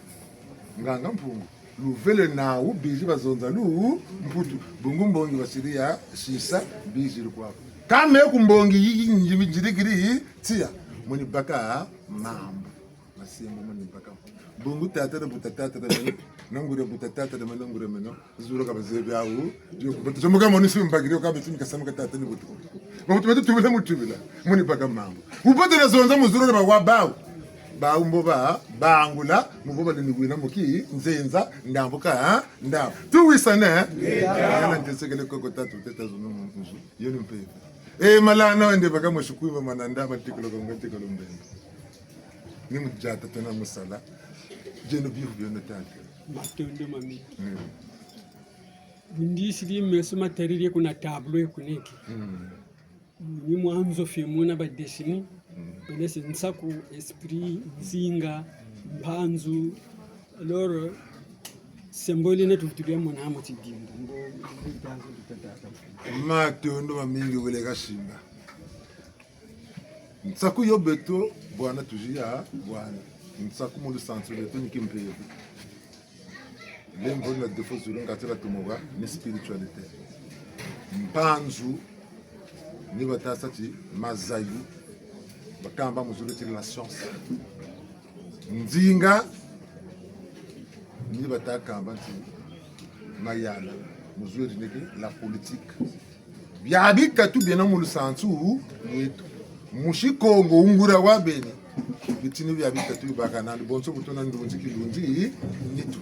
Nganga Mpungu. Luvele nawu bizi bazonza lumputu. Bungu mbongi basiri ya sisa bizi lukwaku. Kâ me ku mbongi yi, yi, yi, nzirikiri tiya. Muni baka mambu. Masi. Simba mani mpaka. Bungu tata na buta tata na meno, na nguri buta tata na meno, nguri meno. Zulu ka bazebi awu. Yo, buta, zomuka moni si mbagiri, yo ka beti mi kasamu ka tata ni buta. Babuta, babuta, tubila mu tubila. Muni baka mambu. Bubote na zonza mu zulu na bawa bawu. Bawu mbo ba, bangula, mu bo balendi wina mu ki, nzenza, ndambu ka, ha? Ndambu. Tuwisane, eh? Yana ntesekele koko tatu, teta zunu mu nzu. Yo ni mpeve. Eh, malana wende baka mu shikwiba mananda, matikolo kongo, tikolo mbembe. Ni mu diata tena mu sala. Bieno bifu bieno tata. Matondo mami. Mm. Bundisiri meso matariri kuna tableau ekuneke. Mm. Ni mwa nzo fimuna ba dessiner. Mm. Bene se nsaku, esprit, nzinga, mpanzu. Alors, symbole na tuvutu bia mona mu tidimbu. Mbo, mbo, mbo, mbo, mbo. Matondo mamingi wele kasimba. Nsaku yo beto, bwana tuziya, bwana. Nsaku mu lusansu lweto ni kimpeve. Lemvo na défaut zulu ngati la tumoka, ni spiritualité. Mpanzu, ni batasa ti mazayu, bakamba mu zulu ti la science. Nzinga, ni batakamba ti mayala, mu zulu ti neke la politique. Bia bitatu biena mu lusansu lweto. Musi Kongo ungura wa beni. Bitini bia bitatu bibaka nandi bonso bu tuna ndunzi kilunzi nitu.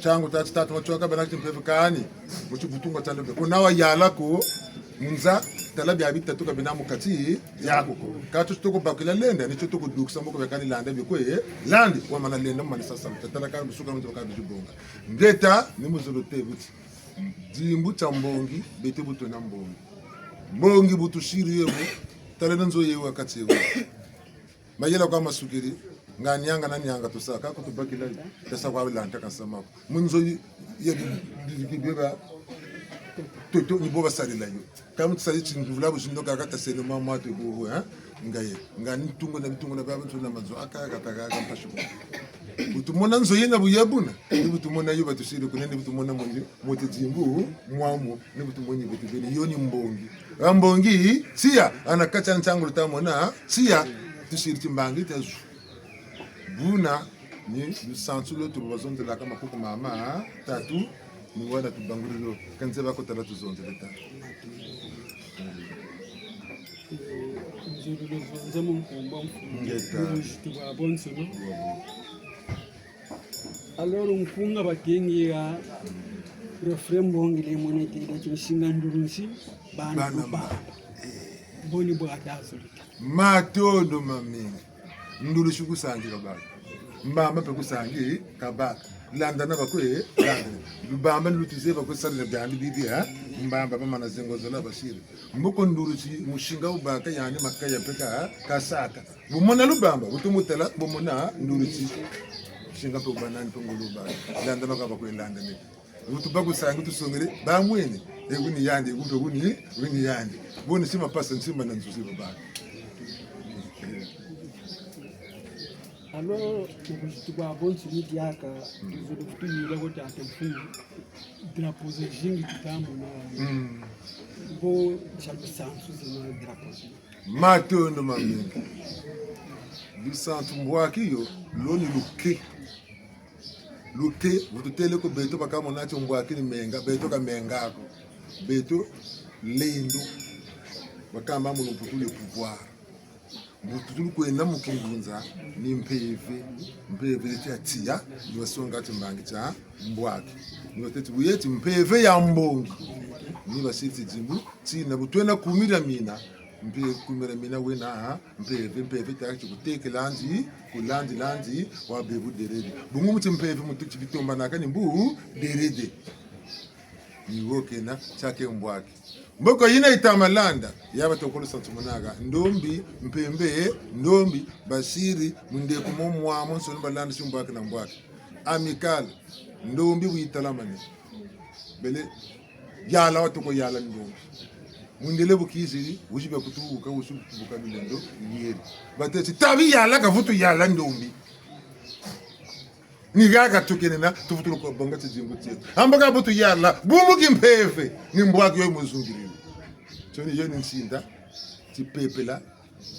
Tiangu tati tatu matsoka bena ti mpeve kani. Musi butunga tando be. Kuna wa yala ko, mu nza, tala bia bitatu ka bina mu kati diaku ko. Ka tio toko bakila lenda, ni tio toko dukisa moko bia kani landa bikwe, landi, wamana lenda, mani sasa, tala kani busuka muntu kani bizibonga. Ngeta, ni mu zulu te buti. Dimbu tia mbongi, beto bu tuna mbongi. Mbongi bu tusiri yo bu, tala na nzo yewa kati yewa. Mayela kwa masukiri, nga nianga na nianga tusaka, ku tubakila, tasa kwa bilanta kansama ko. Mu nzo yi, ya bi, bi, bi, bi, ba, toto, ni bo basarila yo. Ka mu tusari tinduvula bu zindo kaka taseno mama tu bu, eh? Nga ye, nga ni tungo na bitungo na baba ntuna manzo, aka, aka, aka, aka, mpasi ko. Bu tumona nzo yena bu yabuna, ni bu tumona yo batusiri kuna, ni bu tumona mundi, mote dimbu, mwamu, ni bu tumoni beto beni, yo ni mbongi. A mbongi, tiya, ana katia ntangu lutamona, tiya, tusiri timbangi, tia zu. Buna, ni lusansu lweto bu bazonzelaka makuku mama, tatu, ni wena tubangulilo, ka nzeba ko tala tuzonzele tatu. Nzololo zonza mu nkumbu a Mfumu. Ngeta. Mu buzito bwa bonsono. Wa bo. Alors, nkunga batengi ya refrain mbongi le monetele ti nsinga ndulunsi, bana. Bana mba. Mba. Eh. Boni bwa dazo lita. Matondo mamingi. Ndulunsi kusangi kabaka. Mbamba mpe kusangi kabaka. Landana bakwe, landana. Lubamba ni lutize bakwe sala na biandi bibi, ha? Mbamba bamana zengo zola basiri. Mboko ndulunsi, musinga wubaka yandi makaya mpe ka, kasaka. Bu mona lubamba, bu tumutala, bu mona ndulunsi. Musinga mpe wubâ nandi mpe ngolo wubaka. Landana ka bakwe landane. Wutu bakusangi tusongele, bamwene, e wuni yandi, e wumpe wuni, wuni yandi. Boni sima pasa nsimba na nzuzi babaka. Alors, mu buzito bwa bonso ni diaka, tuzolo kutuyula ko tata Mfumu, drapeau zazingi tutamona. Mm. Bo, tia lusansu zina drapeau zina. Matondo mamingi. Lusansu mbwaki yo, lo ni luke. Luke, bu tutele ko beto bakamona ti mbwaki ni menga, beto ka menga ko. Beto lendo. Bakamba mu lumputu le pouvoir. Bu tutulu kwenda mu kingunza, ni mpeve, mpeve ti ya tiya, ni basonga ti mbangi tia mbwaki. Ni batêti bu yeti mpeve ya mbongi. Ni basiti dimbu, tina bu twena kumira mina, mpe kumira mina wena, ha? Mpeve, mpeve, taki kutekela nzi, kulandi, landi, wa bebu derede. Bungu muti mpeve mutu ti bitombanaka ni mbu derede. Ni wo kena, tiake mbwaki. Mboko yina yita malanda, ya batokolo santu monaka. Ndombi, mpembe, ndombi, basiri, mundeko mo mwamu, nsoni balanda si mbwaki na mbwaki. Amical, ndombi bu yitalamane. Bele, yala watoko yala ndombi. Mundele bu kiziri, wuzi bia kutubuka, wuzi kutubuka milendo, yeri. Batêti, tabi yala kavutu yala ndombi. Ni haha tukenena, tuvutulu ko bonga tidimbu tieto. Amba ka bu tuyala, bumbu kimpeve, ni mbwaki yo muzungiriri. Tio ni yo ni nsinda, tipepela,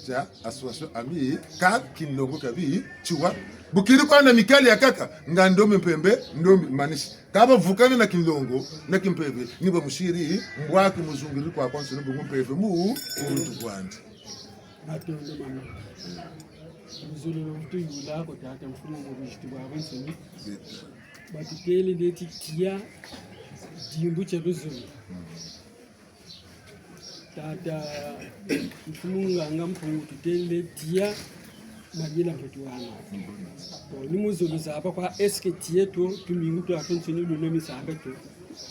tia association Amicale, kinlongo kabi tiwa. Bu keri kwa na Amicale ya nkaka, nga ndombi mpembe, ndombi manisi. Ka bavukana na kinlongo, na kimpeve, ni bamusiri, mbwaki muzungiri kwa kwa nsoni bungu mpeve mu, kuluntu kwandi. Matondo mama. Luzolo lwa vutu yula ko tata mfumu mu buziti bwa bansoni. Batutêle nde ti tiya dimbu tia luzolo. Tata mfumu nganga Mpungu tutêle nde tiya mayela mpe tuwana. Bon, ni mu zolo zaba kwa est-ce que tiya to, tumingu twa twansoni lulemi sanga to.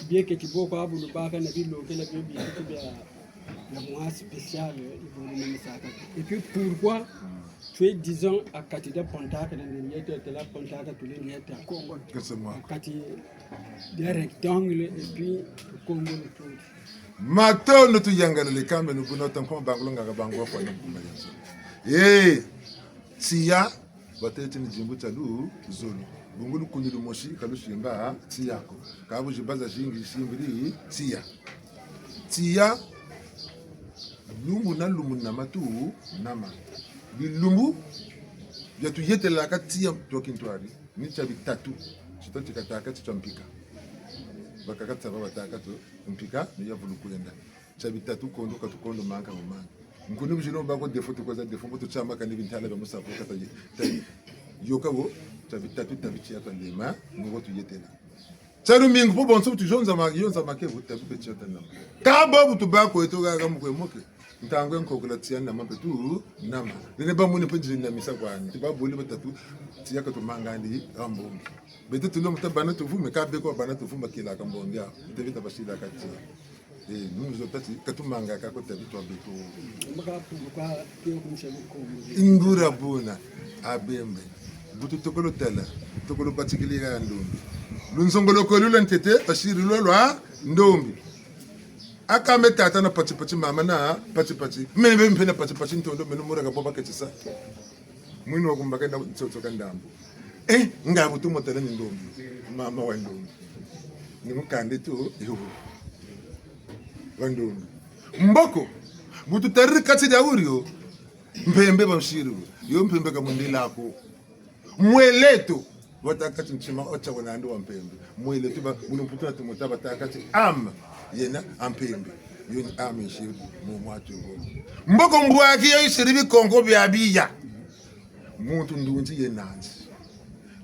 Bieke ti bo kwa bu lubaka na bilokela bio bieke bia ya mwa spécial, eh, ibo ni misaka. Et puis pourquoi tu es, disons, à kati dia pontakana, ni yeto tela pontaka tule ni yeta. Kongo. Que c'est moi. À kati dia rectangle, et puis Kongo le tout. Matondo tuyangalele kambe nu buna tankoma bangula ngaka bangu kwa na kuma yanzo. Eh, tiya, batêle ti ni dimbu tia luzolo. Bungu lukuni lumosi, ka lusimba tiya ko. Ka bu zibaza zingi zisimbiri tiya. Tiya, lumbu na lumbu nama tu, nama. Bilumbu, bia tuyetelaka tiya twa kintwari, ni tia bitatu. Tito tikataka ti twa mpika. Bakaka taba bataka tu, mpika, ni ya vulu kwenda. Tia bitatu kondo ka tukondo manga mu manga. Nkuni buzino bako defo tukoza defo, mbo tutia maka ni bintala bia musafu kata ye. Tayi. Yoka wo, tia bitatu tabi tiya twa lema, ni wo tuyetela. Tia lumingu po bonso bu tuzonza ma-, yonza make bu tabi pe tiya twa nama. Ka bo bu tubâ kweto haha mu kwe moke. Ntangu ya nkokela tiya nama mpe tu nama. Nene bamwene mpe nziri namisa kwani. Ti babole batatu tiya ka tumangandi ha mbongi. Beto tulombo tabana tuvume, ka beko babana tuvume bakilaka mbongi ya. Tabita basilaka tiya. Eh, nunu zo tâ ti, ka tumangaka ko tabi twa beto. Mbaka pulu kwa kiyo kumisa lukombo. Ingura buna, abembe. Bu tutokolo tala, tokolo batikili ha ndombi. Lunzongolo kwe lula ntete, basiri lwa lwa ndombi. Aka me tata na pati pati, mama na pati pati. Meno mpe na pati pati ntondo, meno mura ka bo baketisa. Mwini wa kumbaka na ntsotso ka ndambu. Eh, nga bu tumotela ni ndombi. Mama wa ndombi. Ni mukande tu, yo. Wa ndombi. Mboko, bu tutariri kati dia wurio, mpembe bamusiri. Yo mpembe ka mundila ko. Mweleto, batâka ti ntima otia wa nandi wa mpembe. Mweleto ba, munu mputu na tumota batâka ti âme, yena a mpembe. Yo ni âme nsiri, mu mwatu yo. Mboko mbwaki yo yisiri bikonko bia biya. Muntu ndunzi ye nandi.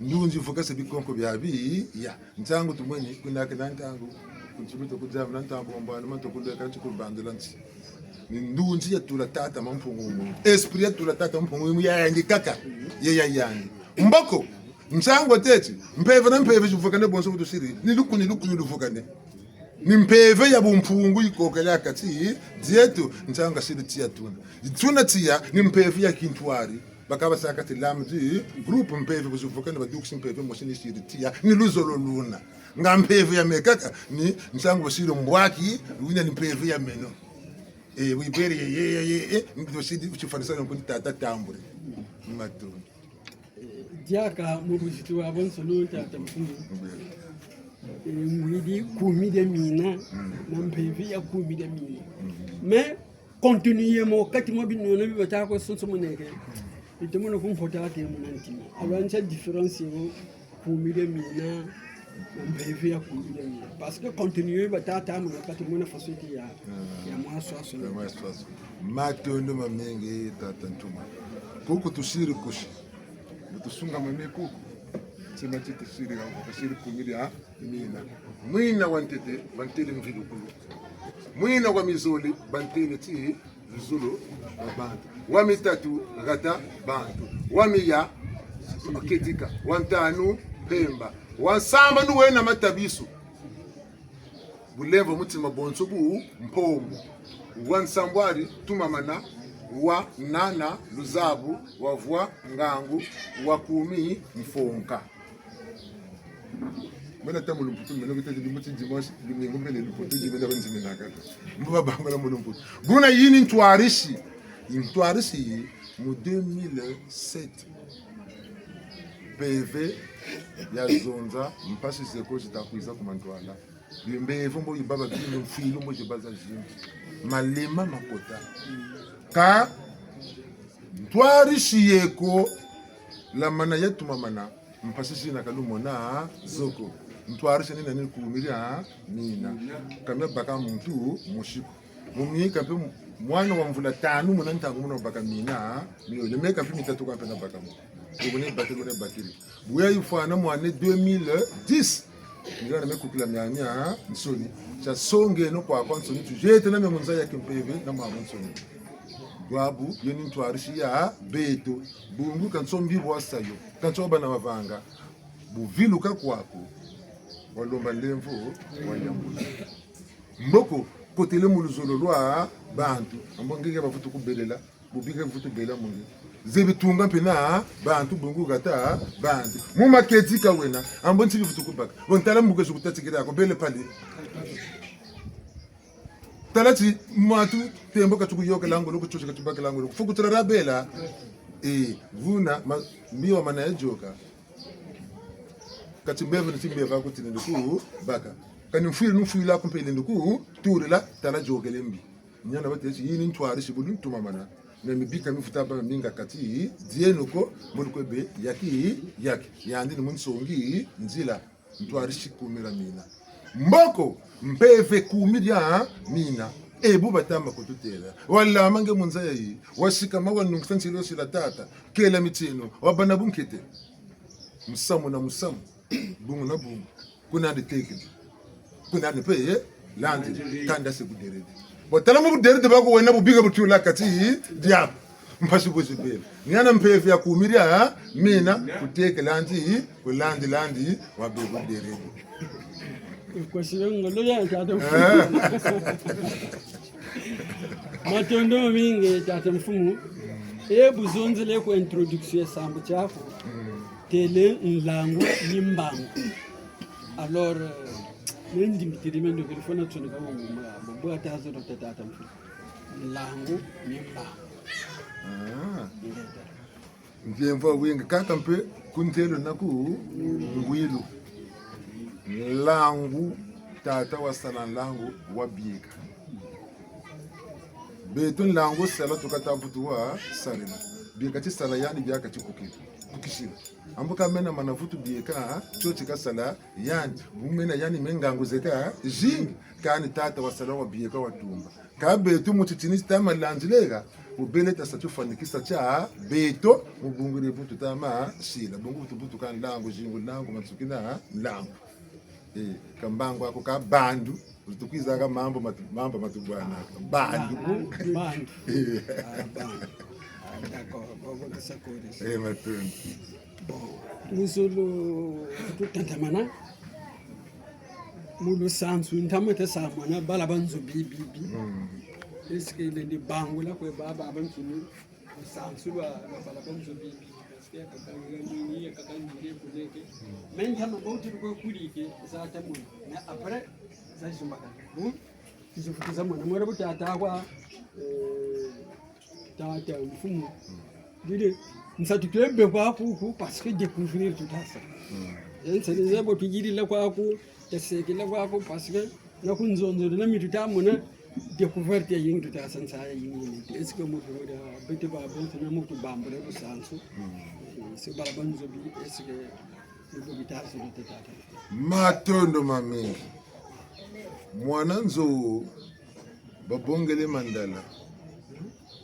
Ndunzi vukase bikonko bia biya. Ntangu tumweni, kunaka na ntangu, ku ntsumi to kudiama na ntangu, mambwana, manto kuleka, nti kubandula nti. Ni ndunzi ya tula tata Mampungu mu. Esprit ya tula tata Mampungu mu ya yandi kaka. Ye ya yandi. Mboko, ntangu watêti, mpeve na mpeve zivukane bonso bu tusiri. Ni lukuni, lukuni luvukane. Ni mpeve ya bumpungu yikokela kati dieto, ntangu kasiri tiya tuna. Tuna tiya, ni mpeve ya kintwari. Bakaba saka ti l'âme du groupe, mpeve bu zivukane badukisi mpeve mosi ni siri tiya, ni luzolo luna. Nga mpeve ya me kaka, ni ntangu basiri mbwaki, wina ni mpeve ya meno. Eh, wiberi ye, ye, ye, ye, eh, ndo sidi, uchifanisa na nkuni tata tambule. Matondo. Eh, diaka mu buziti wa bonso no tata mfumu. Eh, mwidi kumi dia mina, na mpeve ya kumi dia mina. Mais, continuer mo kati mwa binwana bi batâka sonsomoneke. Ite mona kumfota ate muna ntima. Alwanisa différence yo kumi dia mina, na mpeve ya kumi dia mina. Parce que continuer batâka muna kati mona façon ti ya, ya mwa swaso. Ya mwa swaso. Matondo mamingi, tata Ntuma. Kuku tusiri kusi. Tusunga mami kuku. Sema ti tusiri, tusiri kumi dia mina. Mwina wa ntete, bantele mvilukulu. Mwina wa mizole, bantele ti luzolo lwa bantu. Wa mitatu, hata bantu. Wa miya, ketika. Wa ntanu, mpemba. Wa nsambanu wena matabisu. Bulemvo mutima bonso bu mpombo. Wa nsambwari, tumamana. Wa nana, luzabu. Wa vwa, ngangu. Wa kumi, mfonka. Mena ta mu lumputu, mena kutêle lumbu ti dimanche, lumingu mbele lumputu, di mena banziminaka. Mbo babangula mu lumputu. Buna yi ni ntwarisi. Ntwarisi yi, mu deux mille sept. Mpeve ya zonza, mpasi zeko zita kwiza ku mantwala. Bimbevo mbo yibaba bimbe, mfilu mbo zibaza zimbi. Malema makota. Ka Ntwarisi yeko, lamana yatumamana, mpasi zina ka lumona zo ko. Ntwarisi ni nani? Kumi dia mina. Ka mia baka muntu mosi ko. Mu mika mpe mu-, mwana wa mvula tanu muna ntangu muna baka mina, miole meka mpe mitatu kwa mpe na baka mo. Ko muna bakiri, muna bakiri. Bu ya yifwana mwana deux mille dix. Ngira na me kukila miamia nsoni. Tia songeno kwa kwa nsoni, tu jete na me mu nza ya kimpeve na mwa nsoni. Bwabu, yo ni ntwarisi ya beto. Bungu ka nsombi bwa sa yo. Ka nso bana bavanga. Bu viluka kwaku, walomba nlemvo, wayambula. Mboko, kotele mu luzolo lwa bantu. Ambo nge ke bavutu kubelela, bu bi ke vutu bela mu nge. Zebi tunga mpe na bantu, bungu kata bantu. Mu makedika wena, ambo nti bivutu kubaka. Bo ntala mbuke zu kutatikira ko, bele pali. Tala ti matu tembo ka tukuyokela ngolo, ku tiosi ka tubakela ngolo. Fuku tula rabela. Eh, vuna, ma-, mbiwa mana ya yoka. Kati mbeve ni ti mbeve aku ti lendi ku baka. Kani mfwiri ni mfwiri aku mpe lendi ku turila, tala yokele mbi. Niana batêle ti yi ni ntwarisi bu ni ntumamana. Na mibika mivuta ba minga kati dieno ko, mbo lu kwe be yaki, yaki. Yandi ni mu nsongi nzila. Ntwarisi kumi dia mina. Mboko, mpeve kumi dia mina. E bu batama kututêla. Walama nge mu nza yayi. Wasikama wanungisa nsilosila tata. Kela mitieno. Wabâ na bunkete. Musamu na musamu. Bungu na bungu. Kuna ndi tekele. Kuna ndi mpe, eh? Landi. Kanda se buderede. Bo tala mu buderede bwaku wena bu bika butula kati diaku. Mpasi bwezi bela. Niana mpeve ya kumi dia mina, kuteke landi, kulandi landi, wa be buderede. Kwa siyo ngolo ya tata mfumu. Eh. Matondo mingi tata mfumu. E bu zonzele ku introduction ya sambu tiaku. Mm. Têle nlangu ni mbangu. Alors, euh, me ndimbitiri me ndokele fona tsonika mu mbangu. Bo bwa tazo do tata mfumu. Nlangu ni mbangu. Ah. Ngeta. Mbiemvo wingi kaka mpe ku ntelo na ku ngwilu. Nlangu, tata wasala nlangu wabieka. Beto nlangu sala tukata vutu wa sarila. Bieka tisala yandi biaka tikukila. Kukisila. Ambu ka mena mana vutu bieka, tio ti kasala yandi. Bu mena yandi me ngangu zeka zingi. Kani tata wasala wabieka watumba. Ka beto mu titini tita ma landileka, bu bele tasa tifwanikisa tia beto, mu bungu dia bu tuta ma sila. Bungu bu tubutuka nlangu, zingu nlangu, mansukina nlangu. Eh, ka mbangu aku ka bandu, bu tukwizaka mambu matu-, mambu matubwanaka. Bandu. Bandu. Eh. Ah, bandu. Ah, d'accord. Bon, bon, ça corrige. Eh, matondo. Bon, luzolo tutatamana. Mu lusansu, ntama ta sa mwana, bala ba nzo bi, bi, bi. Mm. Est-ce que lendi bangula kwe ba, ba, ba ntini, lusansu lwa, lwa bala ba nzo bi, bi. Parce que kaka yula nini, kaka nini, kuleke. Mm. Mais ntama ba wuti kwe kulike, za ta mwana. Mais après, za zumbakana. Hmm? Tizi vutu za mwana. Mwana bu tata kwa, eh, tata mfumu. Dile, nsatu twe be kwaku ku, parce que découvrir tuta sa. Mm. E nsatu ze bo tuyirila kwaku, tasekela kwaku, parce que na ku nzonzolo na mi tuta mona, découverte ya yingi tuta sa, nsayi ya yingi. Est-ce que mu tumoda, beto ba, beto na mu tubambula lusansu? Mm. Eh, se bala ba nzo bi, est-ce que ni bo bita sa, tata? Matondo mamingi. Mwana nzo, babongele mandala,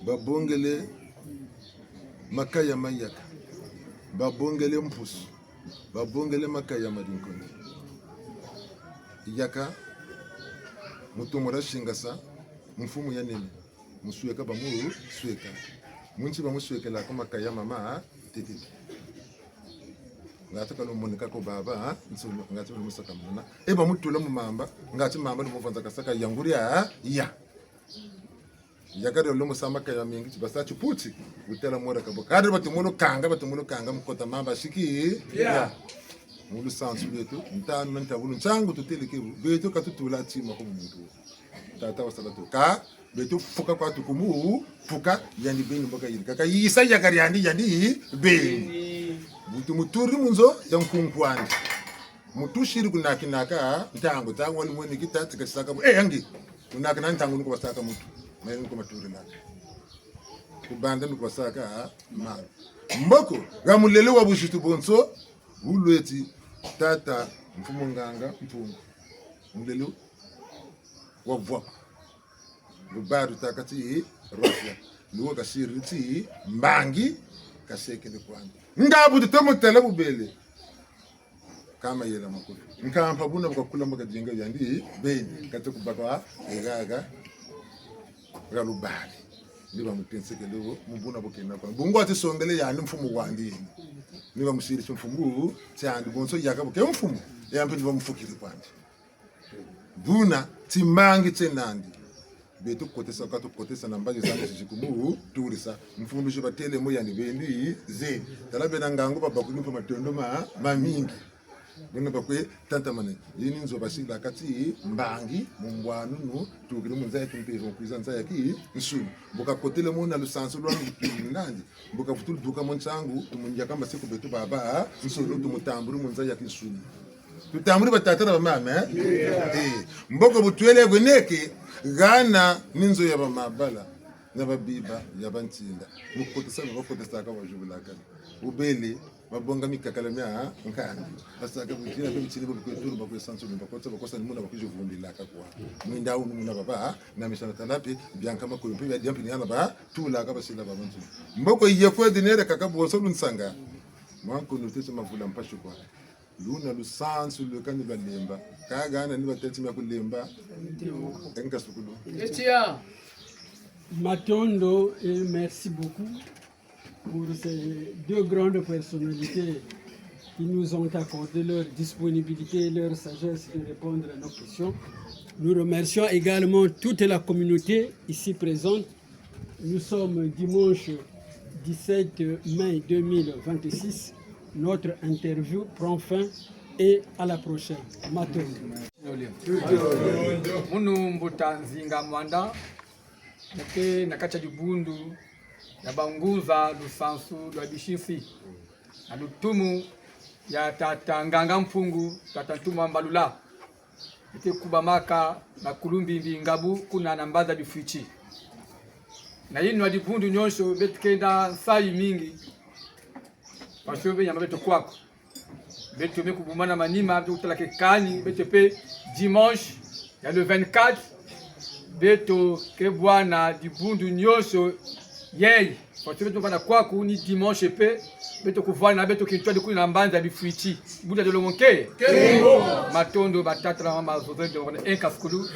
babongele makaya ma yaka, babongele mpusu, babongele makaya ma dinkondi. Yaka, mu tumura singasa, mfumu ya nene, mu sweka bamusweka. Mu nti bamuswekela ko makaya mama, tete. Ngatu ka lumoneka ko baba, ha? Nso, ngatu lumusaka muna. E bamutula mu mamba, ngatu mamba lumuvonza kasaka yanguria, ha? Ya. Yakari lumusamba ka ya mingi, ti basa tiputi, wutela mora kabo. Kadi batumulu kanga, batumulu kanga, mu kota mamba siki, ya. Ya. Mu lusansu lweto, ntanu na ntabulu, nsangu tutêle ke, beto ka tutula tima ko muntu. Tata wasala to. Ka, beto fuka kwa tukumu, fuka, yandi beni mbo kayirika. Ka yisa yakari yandi, yandi beni. Bu tumuturi mu nzo ya nkunku andi. Mu tusiri kunakinaka, ntangu, ntangu wali mweni kita, tika tisaka mu. Eh, yangi. Kunakina ntangu nuko basaka mutu. Mweni nuko maturinaka. Banda ni kwasaka, ah, ma. Mboko, ha mulele wa buzitu bonso, bu lweti tata Mfumu Nganga Mpungu. Mulele wa vwa. Lubari tâka ti rwafia. Luwo kasiri ti mbangi, kasekele kwandi. Nga bu tutomo tala bubele. Ka mayela makulu. Nkampa buna bu kakula mbo kadinga yandi beni. Kati kubaka ha, e haha, ha lubari. Ni bamutensekele wo, mu buna bu kena kwa. Bungu ati songele yandi mfumu wandi. Ni bamusiri ti mfumu, tiandi bonso yaka bu ke mfumu. Yandi ni bamufukiri kwandi. Buna, timbangi tie nandi. Beto kotesa, ka tukotesa na mbangi zandi zizi kumu, turisa. Mfundu zi batele mo yandi bendi, ze. Tala bena ngangu babakuri mpe matondo ma, mamingi. Buna bakwe tantamane. Yi ni nzo basila kati mbangi, mu mbwanu nu, tukiri mu nza ya kimpeve, mu kwiza nza ya kinsuni. Bu kakotele mo na lusansu lwa nandi. Bu kavutulu duka mu nsangu, tumundiaka masiku beto babansoni, tumutamburi mu nza ya kinsuni. Tutamburi batata na bamama, eh? Eh, mboko bu twele kweneke, hana ni nzo ya bamabala, na babiba, ya bantinda. Mu kotesa, na bakotesaka, bazibulaka. Bubele, babonga mikakala mia nkandi. Basaka butila, mpe bitini, bakwe tulu, bakwe sansu, bakotesa, bakosa ni muna, bakuzivumbilaka kwa. Mwinda wu ni muna baba, na misana tala mpe, bianka makoyo mpe, bia dia mpe ni hana ba, tulaka basila babansoni. Mboko ye kwe dinere kaka bonso lunsanga. Mwa nkunu tete mavula mpasi kwa. Luna lusansu lweka ni balemba. Ka hana ni batêle ti mia kulemba. E nkasukulu. Etia. Matondo et merci beaucoup pour ces deux grandes personnalités qui nous ont accordé leur disponibilité et leur sagesse de répondre à nos questions. Nous remercions également toute la communauté ici présente. Nous sommes dimanche dix-sept mai deux mille vingt-six. Notre interview prend fin et à la prochaine. Matondo. Munu Mbuta Nzinga Mwanda, nake na kati ya dibundu ya bangunza lusansu lwa bisinsi, na lutumu ya tata Nganga Mpungu, tata Ntumwa Mbalula. Bete kubamaka na Kulumbimbi Ngabu kuna na mbanza Bifwiti. Na yinwa dibundu nyonso beto kenda nsayi mingi. Parce que beno yamba beto kwaku. Beto me kubumana manima, beto kutala ke kani, beto mpe dimanche, ya le vingt-quatre, beto ke bwana dibundu nyonso yei. Parce que beto vanda kwaku ni dimanche mpe, beto kuvwanda na beto kintwadi kuna na mbanza Bifwiti. Buta dolongo nke? Matondo batata na mama zozo de wana enka sukulu.